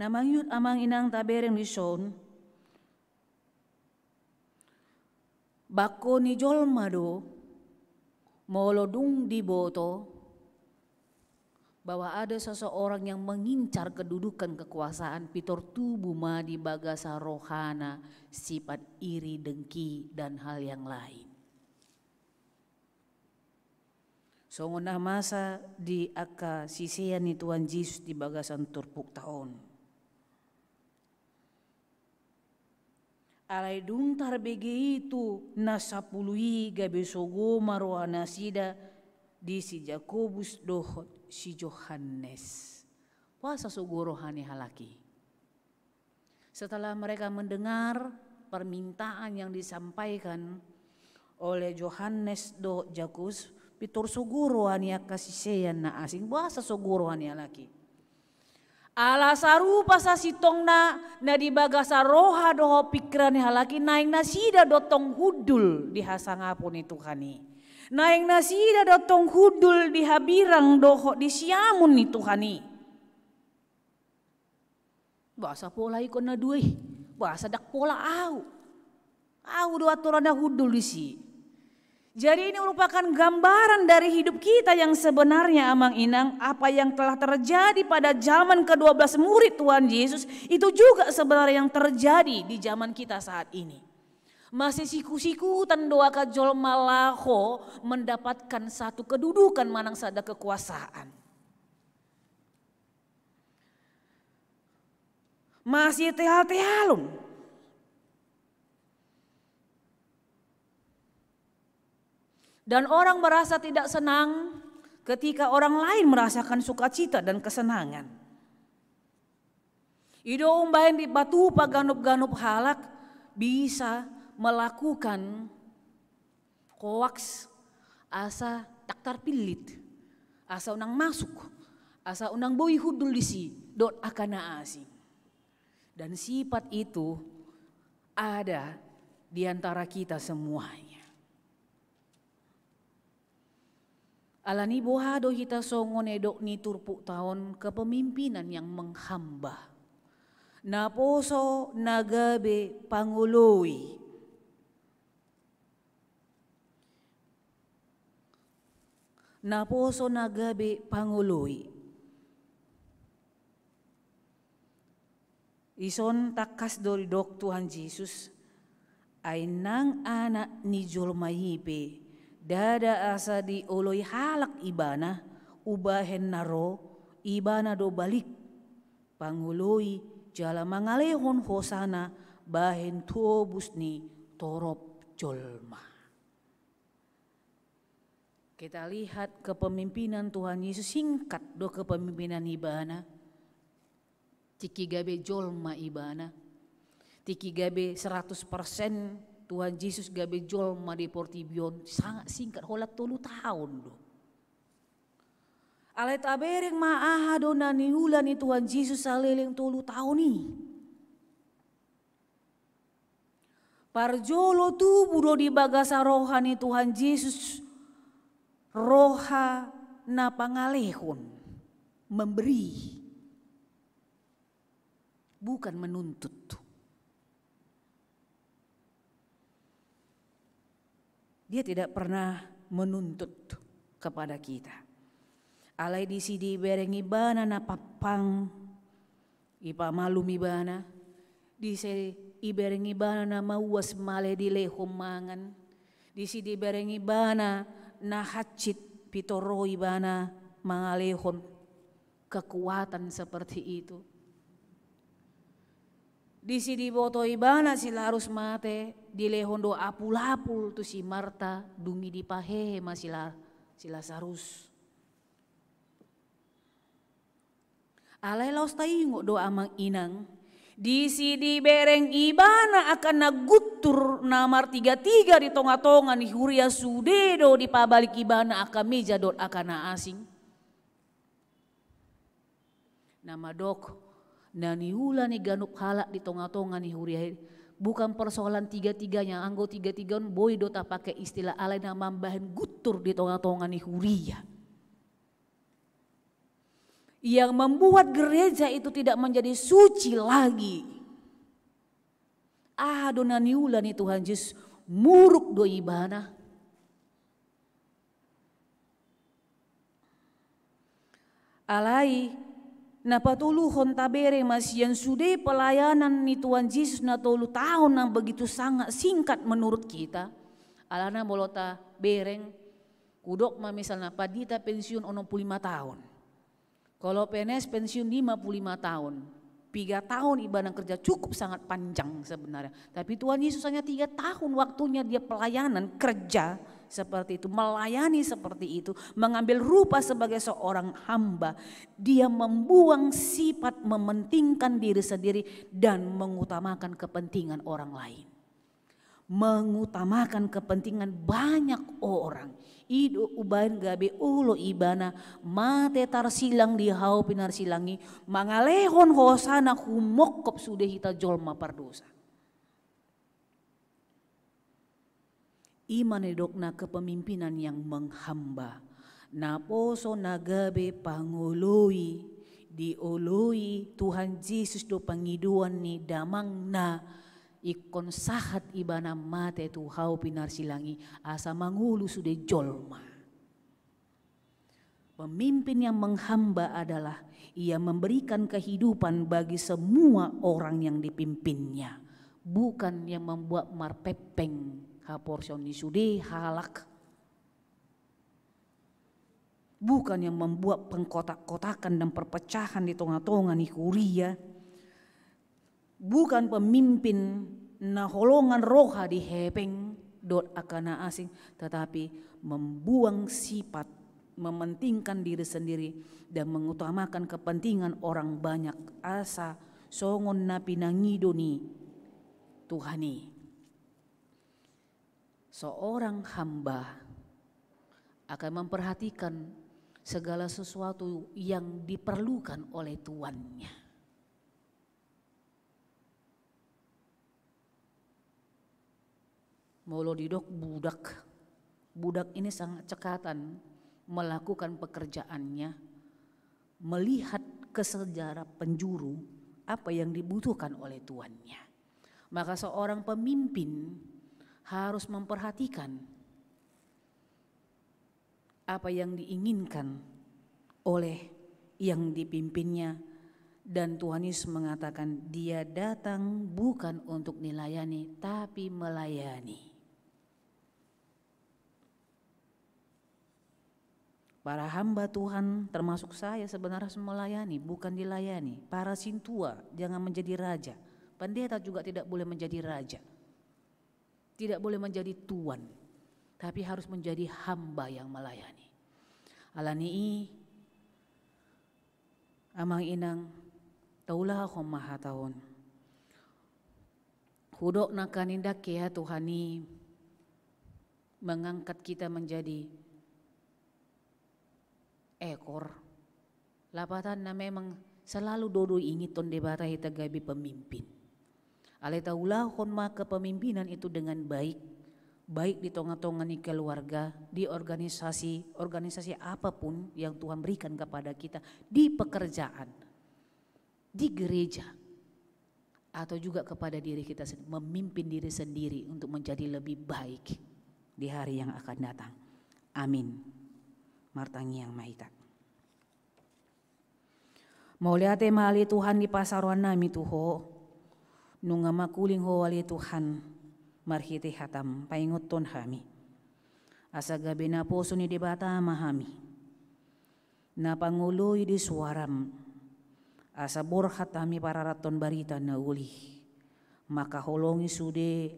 Na mangihut amang inang tabereng dison, bangko ni jolma do, molo dung diboto bahwa ada seseorang yang mengincar kedudukan kekuasaan, pintor tubu ma di bagasan rohana sifat iri, dengki, dan hal yang lain. Songon na masa di angka sisean ni Tuhan Jesus di bagasan turpukta on. Alai dung tarbege i tu na sampulu i, gabe sogo ma roha nasida di si Jakobus dohot si Johannes. Boasa sogo roha ni halak i? Setelah mereka mendengar permintaan yang disampaikan oleh Johannes dohot Jakobus, pintor sogo roha ni angka sisean na asing. Boasa sogo roha ni halak i? Ala sarupa sasintongna na di bagasan roha dohot pingkiran ni halak i, naeng nasida do tong hundul di hasangapon ni Tuhan i. Naeng nasida do tong hundul di habirang dohot di siamun ni Tuhan i. Boasa pola ingkon na dua i? Boasa ndang pola ahu? Ahu do antoran na hundul disi. Jadi, ini merupakan gambaran dari hidup kita yang sebenarnya, amang inang. Apa yang telah terjadi pada zaman kedua belas murid Tuhan Yesus, itu juga sebenarnya yang terjadi di zaman kita saat ini. Masih sikut-sikutan do angka jolma laho mendapatkan satu kedudukan manang sada kekuasaan. Masih teal-tealon. Dan orang merasa tidak senang ketika orang lain merasakan sukacita dan kesenangan. I do umbahen dipatupa ganup-ganup halak bisa melakukan hoaks, asa ndang tarpillit, asa unang masuk, asa unang boi hundul disi dohot angka na asing. Dan sifat itu ada di antara kita semuanya. Alani boha do hita songon na didok ni turpukta on, kepemimpinan yang menghamba. Naposo na gabe pangoloi. Naposo na gabe pangoloi. Dison tangkas do didok Tuhan Jesus, ai nang Anak ni jolma i pe, ndada asa dioloi halak Ibana, umbahen na ro Ibana do balik pangoloi jala mangalehon hosana bahen tobus ni torop jolma. Kita lihat kepemimpinan Tuhan Yesus, singkat do kepemimpinan Ibana. Tingki gabe jolma Ibana, tingki gabe seratus persen Tuhan Jesus gabe jolma di portibi on, sangat singkat, holan tolu taon do. Alai tabereng ma aha do na niula ni Tuhan Jesus saleleng tolu taon i. Parjolo tubu do di bagasan roha ni Tuhan Jesus roha na pangalehon, memberi, bukan menuntut. Dia tidak pernah menuntut kepada kita. Alai disi dibereng ibana na pampang, ipamalum ibana, disi ibereng ibana na mauas male dilehon mangan, disi dibereng ibana na hansit, pintor ro ibana mangalehon kekuatan seperti itu. Disi diboto ibana si Lazarus mate, dilehon do apul-apul tu si Marta, dung i dipahehe ma si La-, si Lazarus. Alai laos taingot do amang inang, disi dibereng ibana angka na guntur na martiga-tiga di tonga-tonga ni huria, sude do dipabalik ibana angka meja dohot angka na asing. Na mandok, na niula ni ganup halak di tonga-tonga ni huria i, bukan persoalan tiga-tiganya, anggo tiga-tiga on boi do tapake istilah, alai na mambahen guntur di tonga-tonga ni huria. Yang membuat gereja itu tidak menjadi suci lagi. Aha do na niula ni Tuhan Jesus? Muruk do ibana. Alai na patoluhon, tabereng ma sian sude pelayanan ni Tuhan Jesus na tolu taon, na begitu sangat singkat menurut kita. Alana molo tabereng, hudok ma misalna pandita pensiun onom pulu lima taon. Kalau P N S pensiun lima puluh lima tahun, tiga tahun ibana kerja, cukup sangat panjang sebenarnya. Tapi Tuhan Yesus hanya tiga tahun waktunya dia pelayanan, kerja seperti itu, melayani seperti itu, mengambil rupa sebagai seorang hamba. Dia membuang sifat mementingkan diri sendiri dan mengutamakan kepentingan orang lain. Mengutamakan kepentingan banyak orang. I do umbahen gabe olo ibana mate tarsilang di hau pinarsilang i, mangalehon hosana humongkop sude hita jolma pardosa. I ma na nidokna kepemimpinan yang menghamba. Naposo na gabe pangoloi, dioloi Tuhan Jesus do pangidoan ni damangna, ingkon sahat ibana mate tu hau pinarsilang i asa mangolu sude jolma. Pemimpin yang menghamba adalah ia memberikan kehidupan bagi semua orang yang dipimpinnya, bukan yang membuat marpengpeng haporseaon ni sude halak, bukan yang membuat pengkotak-kotakan dan perpecahan di tonga-tonga ni huria, bukan pemimpin na holongan roha di hepeng dohot angka na asing, tetapi membuang sifat mementingkan diri sendiri dan mengutamakan kepentingan orang banyak, asa songon na pinangido ni Tuhan i. Seorang hamba akan memperhatikan segala sesuatu yang diperlukan oleh tuannya. Molo didok budak, budak ini sangat cekatan melakukan pekerjaannya, melihat ke sejarah penjuru apa yang dibutuhkan oleh tuannya. Maka seorang pemimpin harus memperhatikan apa yang diinginkan oleh yang dipimpinnya. Dan Tuhan Yesus mengatakan, "Dia datang bukan untuk dilayani, tapi melayani." Para hamba Tuhan, termasuk saya, sebenarnya harus melayani, bukan dilayani. Para sintua jangan menjadi raja. Pendeta juga tidak boleh menjadi raja. Tidak boleh menjadi tuan, tapi harus menjadi hamba yang melayani. Alani i, amang inang, taulahon ma hata on. Hudok nangkin, ndang hea Tuhan i mengangkat kita menjadi ekor. Lapatanna memang selalu do diingothon Debata hita gabe pemimpin. Alai taulahon ma kepemimpinan itu dengan baik, baik di tonga-tonga ni keluarga, di organisasi, organisasi apapun yang Tuhan berikan kepada kita, di pekerjaan, di gereja, atau juga kepada diri kita sendiri, memimpin diri sendiri untuk menjadi lebih baik di hari yang akan datang. Amin. Martangiang ma hita. Mauliate ma ale Tuhan di pasaroan nami tu Ho, nunga mangkuling Ho ale Tuhan, marhite hataM paingothon hami. Asa gabe naposo ni Debata ma hami, na pangoloi di suaraM, asa borhat hami pararathon barita na uli, mangkaholongi sude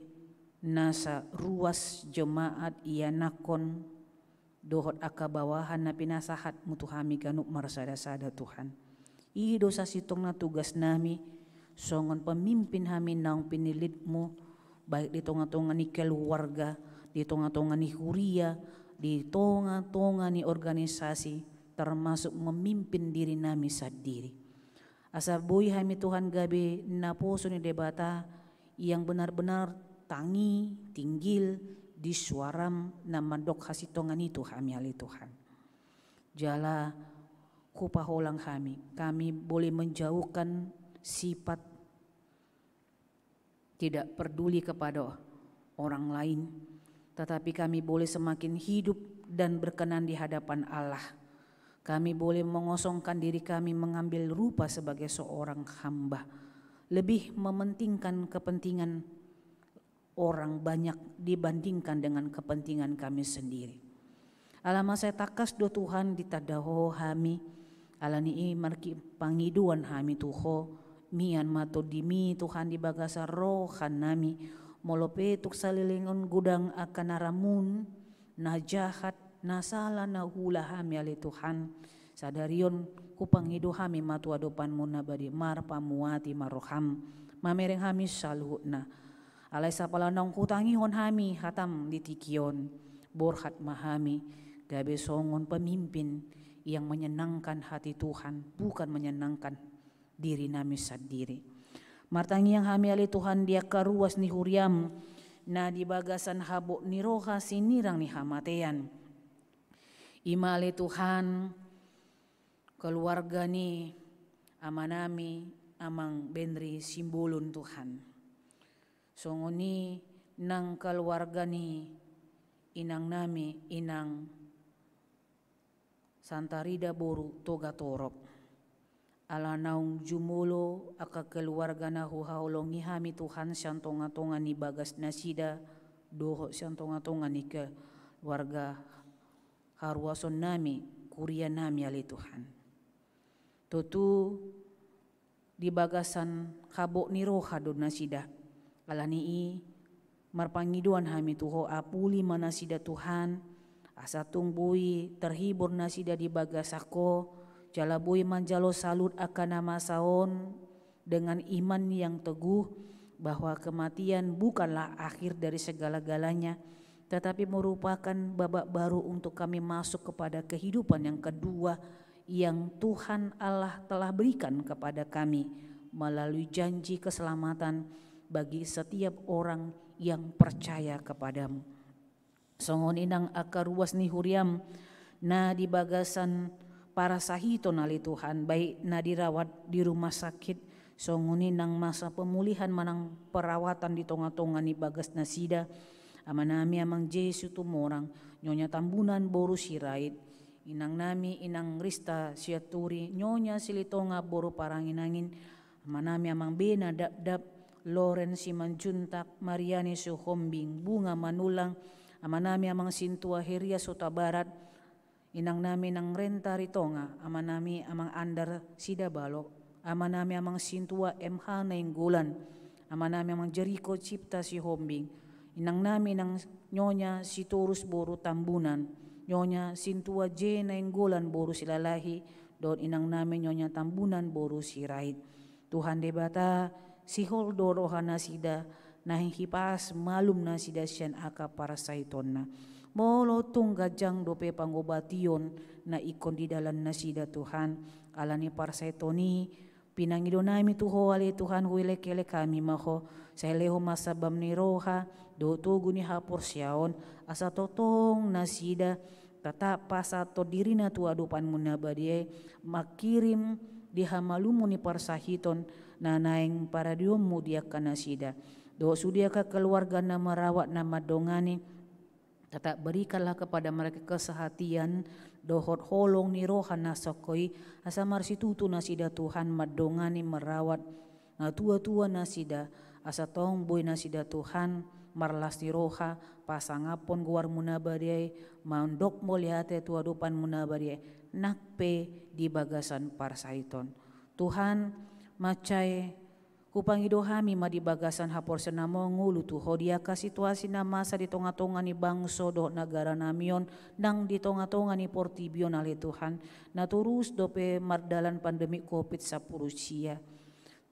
nasa ruas jemaat ianakhon, dohot angka bawahan na pinasahatMu tu hami ganup marsada-sada Tuhan. I do sasintongna tugas nami, songon pemimpin hami naung pinillitMu, baik di tonga-tonga ni keluarga, di tonga-tonga ni huria, di tonga-tonga ni organisasi, termasuk memimpin diri nami sandiri. Asa boi hami Tuhan gabe naposo ni Debata yang benar-benar tangi, tinggil di suaraM na mandok hasintongan i tu hami ale Tuhan. Jala Hupaholang hami, kami boleh menjauhkan sifat tidak peduli kepada orang lain, tetapi kami boleh semakin hidup dan berkenan di hadapan Allah. Kami boleh mengosongkan diri kami, mengambil rupa sebagai seorang hamba, lebih mementingkan kepentingan orang banyak dibandingkan dengan kepentingan kami sendiri. Ala mansai tangkas do Tuhan ditanda Ho hami, ala ni i marpangidoan hami tu Ho, mian ma TondiMi Tuhan di bagasan roha nami, molo pe tung saleleng on godang angka na ramun, na jahat, na sala na huula hami ale Tuhan. Sadari on hupangido hami ma tu adopanMu na badia, marpamuati ma rohaM mamereng hami saluhutna. Alai sapala naung hutangihon hami hataM di tingki on, borhat ma hami gabe songon pemimpin yang menyenangkan hati Tuhan, bukan menyenangkan diri nami sandiri. Martangiang hami ale Tuhan di angka ruas ni huriaM na di bagasan habot ni roha sinirang ni hamatean. I ma ale Tuhan keluarga ni amanami Amang Benri Simbolon Tuhan. Songon i nang keluarga ni inangnami Inang Santa Rida boru Togatorop. Ala naung jumolo angka keluarga na huhaholongi hami Tuhan sian tonga-tonga ni bagas nasida, dohot sian tonga-tonga ni keluarga haruasonnami, kurianami ale Tuhan. Tontu di bagasan habot ni roha do nasida. Ala ni i marpangidoan hami tu Ho, apuli ma nasida Tuhan, asa tung boi terhibur nasida di bagasan Ho, jala boi manjalo salut angka na masa on dengan iman yang teguh bahwa kematian bukanlah akhir dari segala-galanya, tetapi merupakan babak baru untuk kami masuk kepada kehidupan yang kedua yang Tuhan Allah telah berikan kepada kami melalui janji keselamatan bagi setiap orang yang percaya kepada-Mu. Songon i nang angka ruas ni huriaM na di bagasan parasahiton ale Tuhan, baik na dirawat di rumah sakit, songon i nang masa pemulihan manang perawatan di tonga-tonga ni bagas nasida, amanami Amang Jessi Tumorang, Nyonya Tambunan boru Sirait, inangnami Inang Rista Sianturi, Nyonya Silitonga boru Paranginangin, amanami Amang Bena Dapdap, Loren Simanjuntak, Mariani Sihombing, Bunga Manulang, amanami Amang Sintua Herias Hutabarat, inangnami Nang Renta Ritonga, amanami Amang Andar Sidabalo, amanami Amang Sintua M H Nainggolan, amanami Amang Jeriko Cipta Sihombing, inangnami Nang Nyonya Sitorus boru Tambunan, Nyonya Sintua J Nainggolan boru Silalahi, dohot inangnami Nyonya Tambunan boru Sirait. Tuhan Debata, sihol do roha nasida, naeng hipas malum nasida sian angka parsahitonna. Molo tung ganjang dope pangobation na ingkon di dalan nasida Tuhan, ala ni parsahiton i, pinangido nami tu Ho ale Tuhan, huelek-elek hami ma Ho, Sai lehon ma sabam ni roha dohot togu ni haporseaon, asa tongtong nasida tatap pasahathon dirina tu adopanmu na badia i, mangkirim di hamalumon ni parsahiton na naeng paradionmu di angka nasida. Dohot sude angka keluarga na merawat na mandongani, tetap berikanlah kepada mereka kesehatian dohot holong ni roha na songko i, asa marsitutu nasida Tuhan mandongani merawat na tua-tua nasida, asa tong boi nasida Tuhan marlas ni roha pasangaphon goarmu na badia i, mandok mauliate tu adopanmu na badia i, nang pe di bagasan parsahiton. Tuhan, mansai hupangido hami ma di bagasan haporseaon na mangolu tu Ho di angka situasi na masa di tonga-tonga ni bangso dohot nagaranami on, nang di tonga-tonga ni portibi on ale Tuhan, na torus dope mardalan pandemi covid sampulu sia.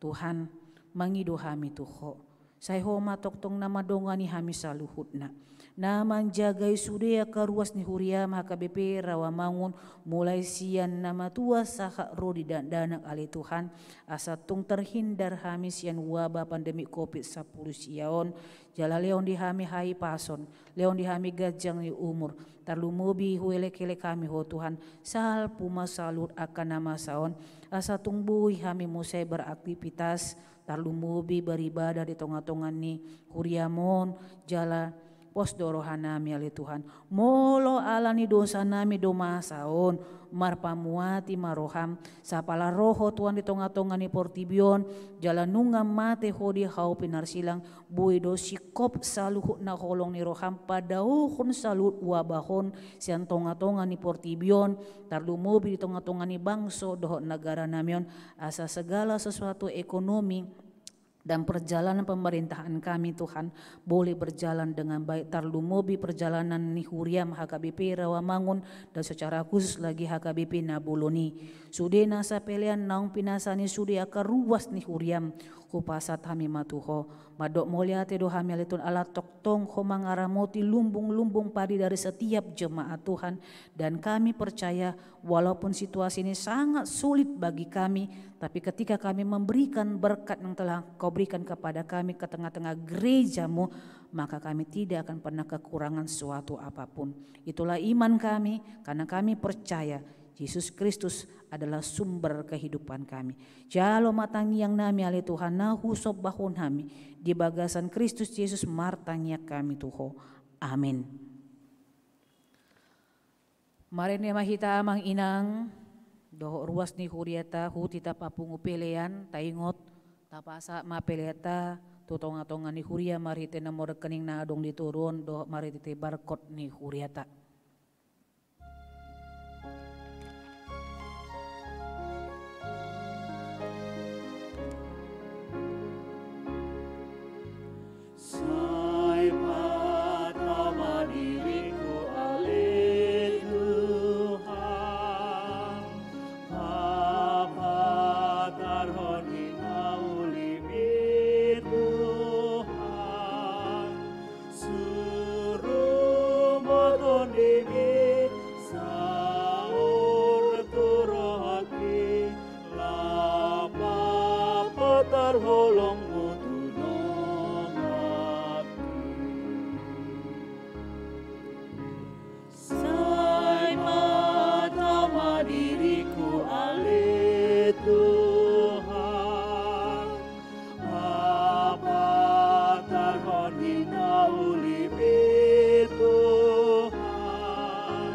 Tuhan, mangido hami tu Ho. Sai Ho ma tongtong na mandongani hami saluhutna, na manjagai sude angka ruas ni huriam H K B P Rawamangun, mulai sian na matua sahat ro di dakdanak ale Tuhan, asa tung terhindar hami sian wabah pandemi covid sampulu sia on, jala lehon di hami hahipason, lehon di hami ganjang ni umur, tarlumobi huelek-elek hami Ho Tuhan, salpu ma saluhut angka na masa on, asa tung boi hami muse beraktivitas, tarlumobi beribadah di tonga-tonga ni huriam on, jala pos do rohanami ale Tuhan. Molo ala ni dosanami do masa on, marpamuati ma roham, sai pala ro Ho Tuhan di tonga-tonga ni portibi on, jala nunga mate Ho di hau pinarsilang, boi do singkop saluhut na holong ni roham padaohon saluhut wabah on sian tonga-tonga ni portibi on, tarlumobi di tonga-tonga ni bangso dohot nagaranami on, asa segala sesuatu ekonomi dan perjalanan pemerintahan kami Tuhan boleh berjalan dengan baik, tarlumobi perjalanan ni huriam H K B P Rawamangun dan secara khusus lagi H K B P Nabolon i. Sude nasa pelean naung pinasa ni sude angka ruas ni huriam, hupasahat hami ma tu Ho. Mandok mauliate do hami ale Tuhan ala tongtong Ho mangaramoti lumbung-lumbung padi dari setiap jemaat Tuhan. Dan kami percaya walaupun situasi ini sangat sulit bagi kami, tapi ketika kami memberikan berkat yang telah Kau berikan kepada kami ke tengah-tengah gereja-Mu, maka kami tidak akan pernah kekurangan suatu apapun. Itulah iman kami, karena kami percaya Yesus Kristus adalah sumber kehidupan kami. Jalo ma tangiang nami ale Tuhan na husombahon hami, di bagasan Kristus Yesus martangiang kami tu Ho. Amin. Marende ma hita amang inang, dohot ruas ni huriata, huhut hita papungu pelean, taingot, tapasahat ma peleanta tu tonga-tonga ni huria marhite nomor rekening na adong di toru on, dohot marhite barcode ni huriata. Sai patama diriku ale Tuhan, papatarhon di na ulimi Tuhan, suru ma tondimi saur tu rohangki, laho papatar holongmu tu donganki. Sai patama diriku ale Tuhan, papatarhon di na ulimi Tuhan,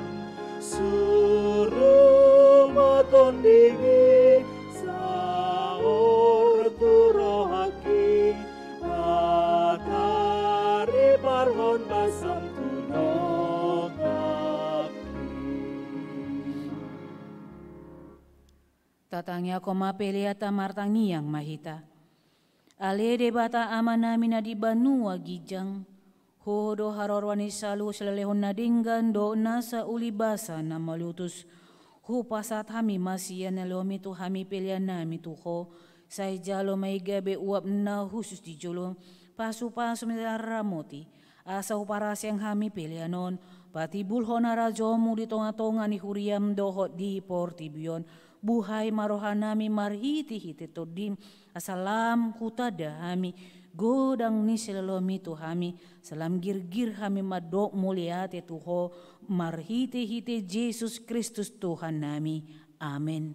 suru ma tondimi saur tu rohangki, pataribarhon basam tu donganki. Tatangiangkon ma peleanta, martangiang ma hita. Ale Debata Amanami na di banua ginjang, Ho do haroroan ni saluhut silehonlehon na denggan dohot nasa uli basa na malutus. Hupasahat hami ma sian na lehomi tu hami peleannami tu Ho, sai jalo ma i gabe uap na hushus di jolo, pasupasu na ramoti, asa huparhaseang hami pelean on, patimbulhon harajaonmu di tongatonga ni huriam dohot di portibi on, Buhai ma rohanami marhitehite Tondim, asa lam hutanda hami godang ni silolomi tu hami, sai lam girgir hami mandok mauliate tu Ho, marhitehite Jesus Kristus Tuhannami. Amen.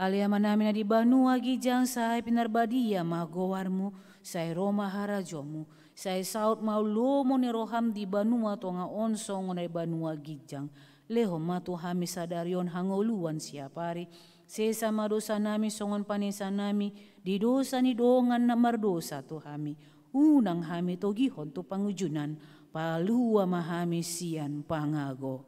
Ale Amanami na di banua ginjang, sai pinarbadia ma goarMu, sai ro ma harajaonMu, sai saut ma lomo ni rohaM di banua tonga on songon na di banua ginjang. Lehon ma tu hami sadari on hangoluan siapari, sesa ma dosanami songon panesanami di dosa ni dongan na mardosa tu hami. Unang hami togihon tu pangunjunan, palua ma hami sian pangago.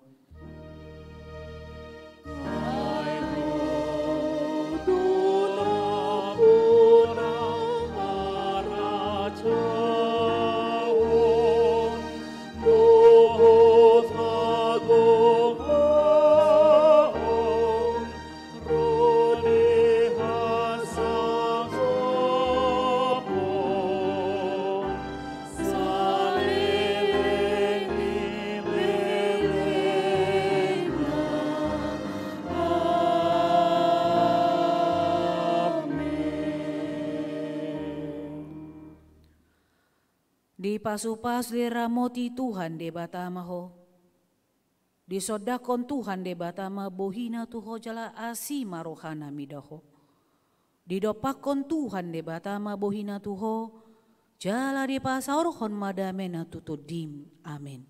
Dipasupasu, diramoti Tuhan Debata ma ho. Disondangkon Tuhan Debata ma bohiNa tu ho jala asi ma rohaNa mida ho. Didompakkon Tuhan Debata ma bohiNa tu ho, jala dipasaorhon ma dameNa tu tondim. Amen.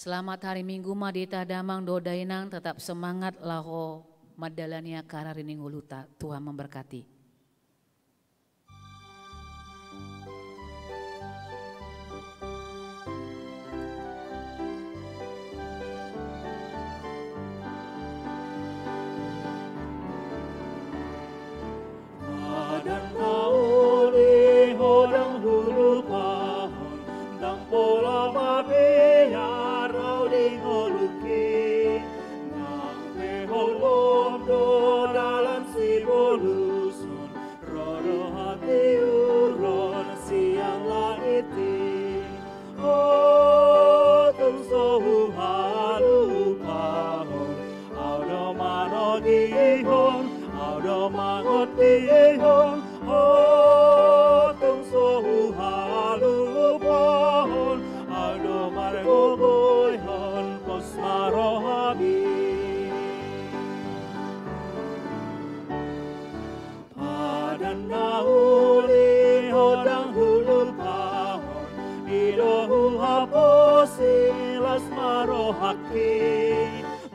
Selamat hari Minggu ma di hita damang dohot dainang, tetap semangat laho mandalani angka ari ni ngolunta. Tuhan memberkati. Padan na uli ho ndang hulupahon, ndang pola mabiar ahu di ngolungki. Nang pe holom do dalan sibolushon, ro do hatiuron sian langit i. Ho tung so huhalupahon, ahu do manogihon, ahu do mangondihon. Ho tung so huhalupahon, ahu do margogoihon, pos ma rohami. Padan na uli ho ndang hulupahon, i do huhaposi las ma rohangki.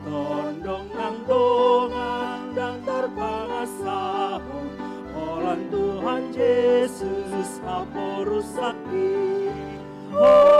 Tondong nang dongan ndang tarpangasahon, holan Tuhan Jesus haporusangki. Ho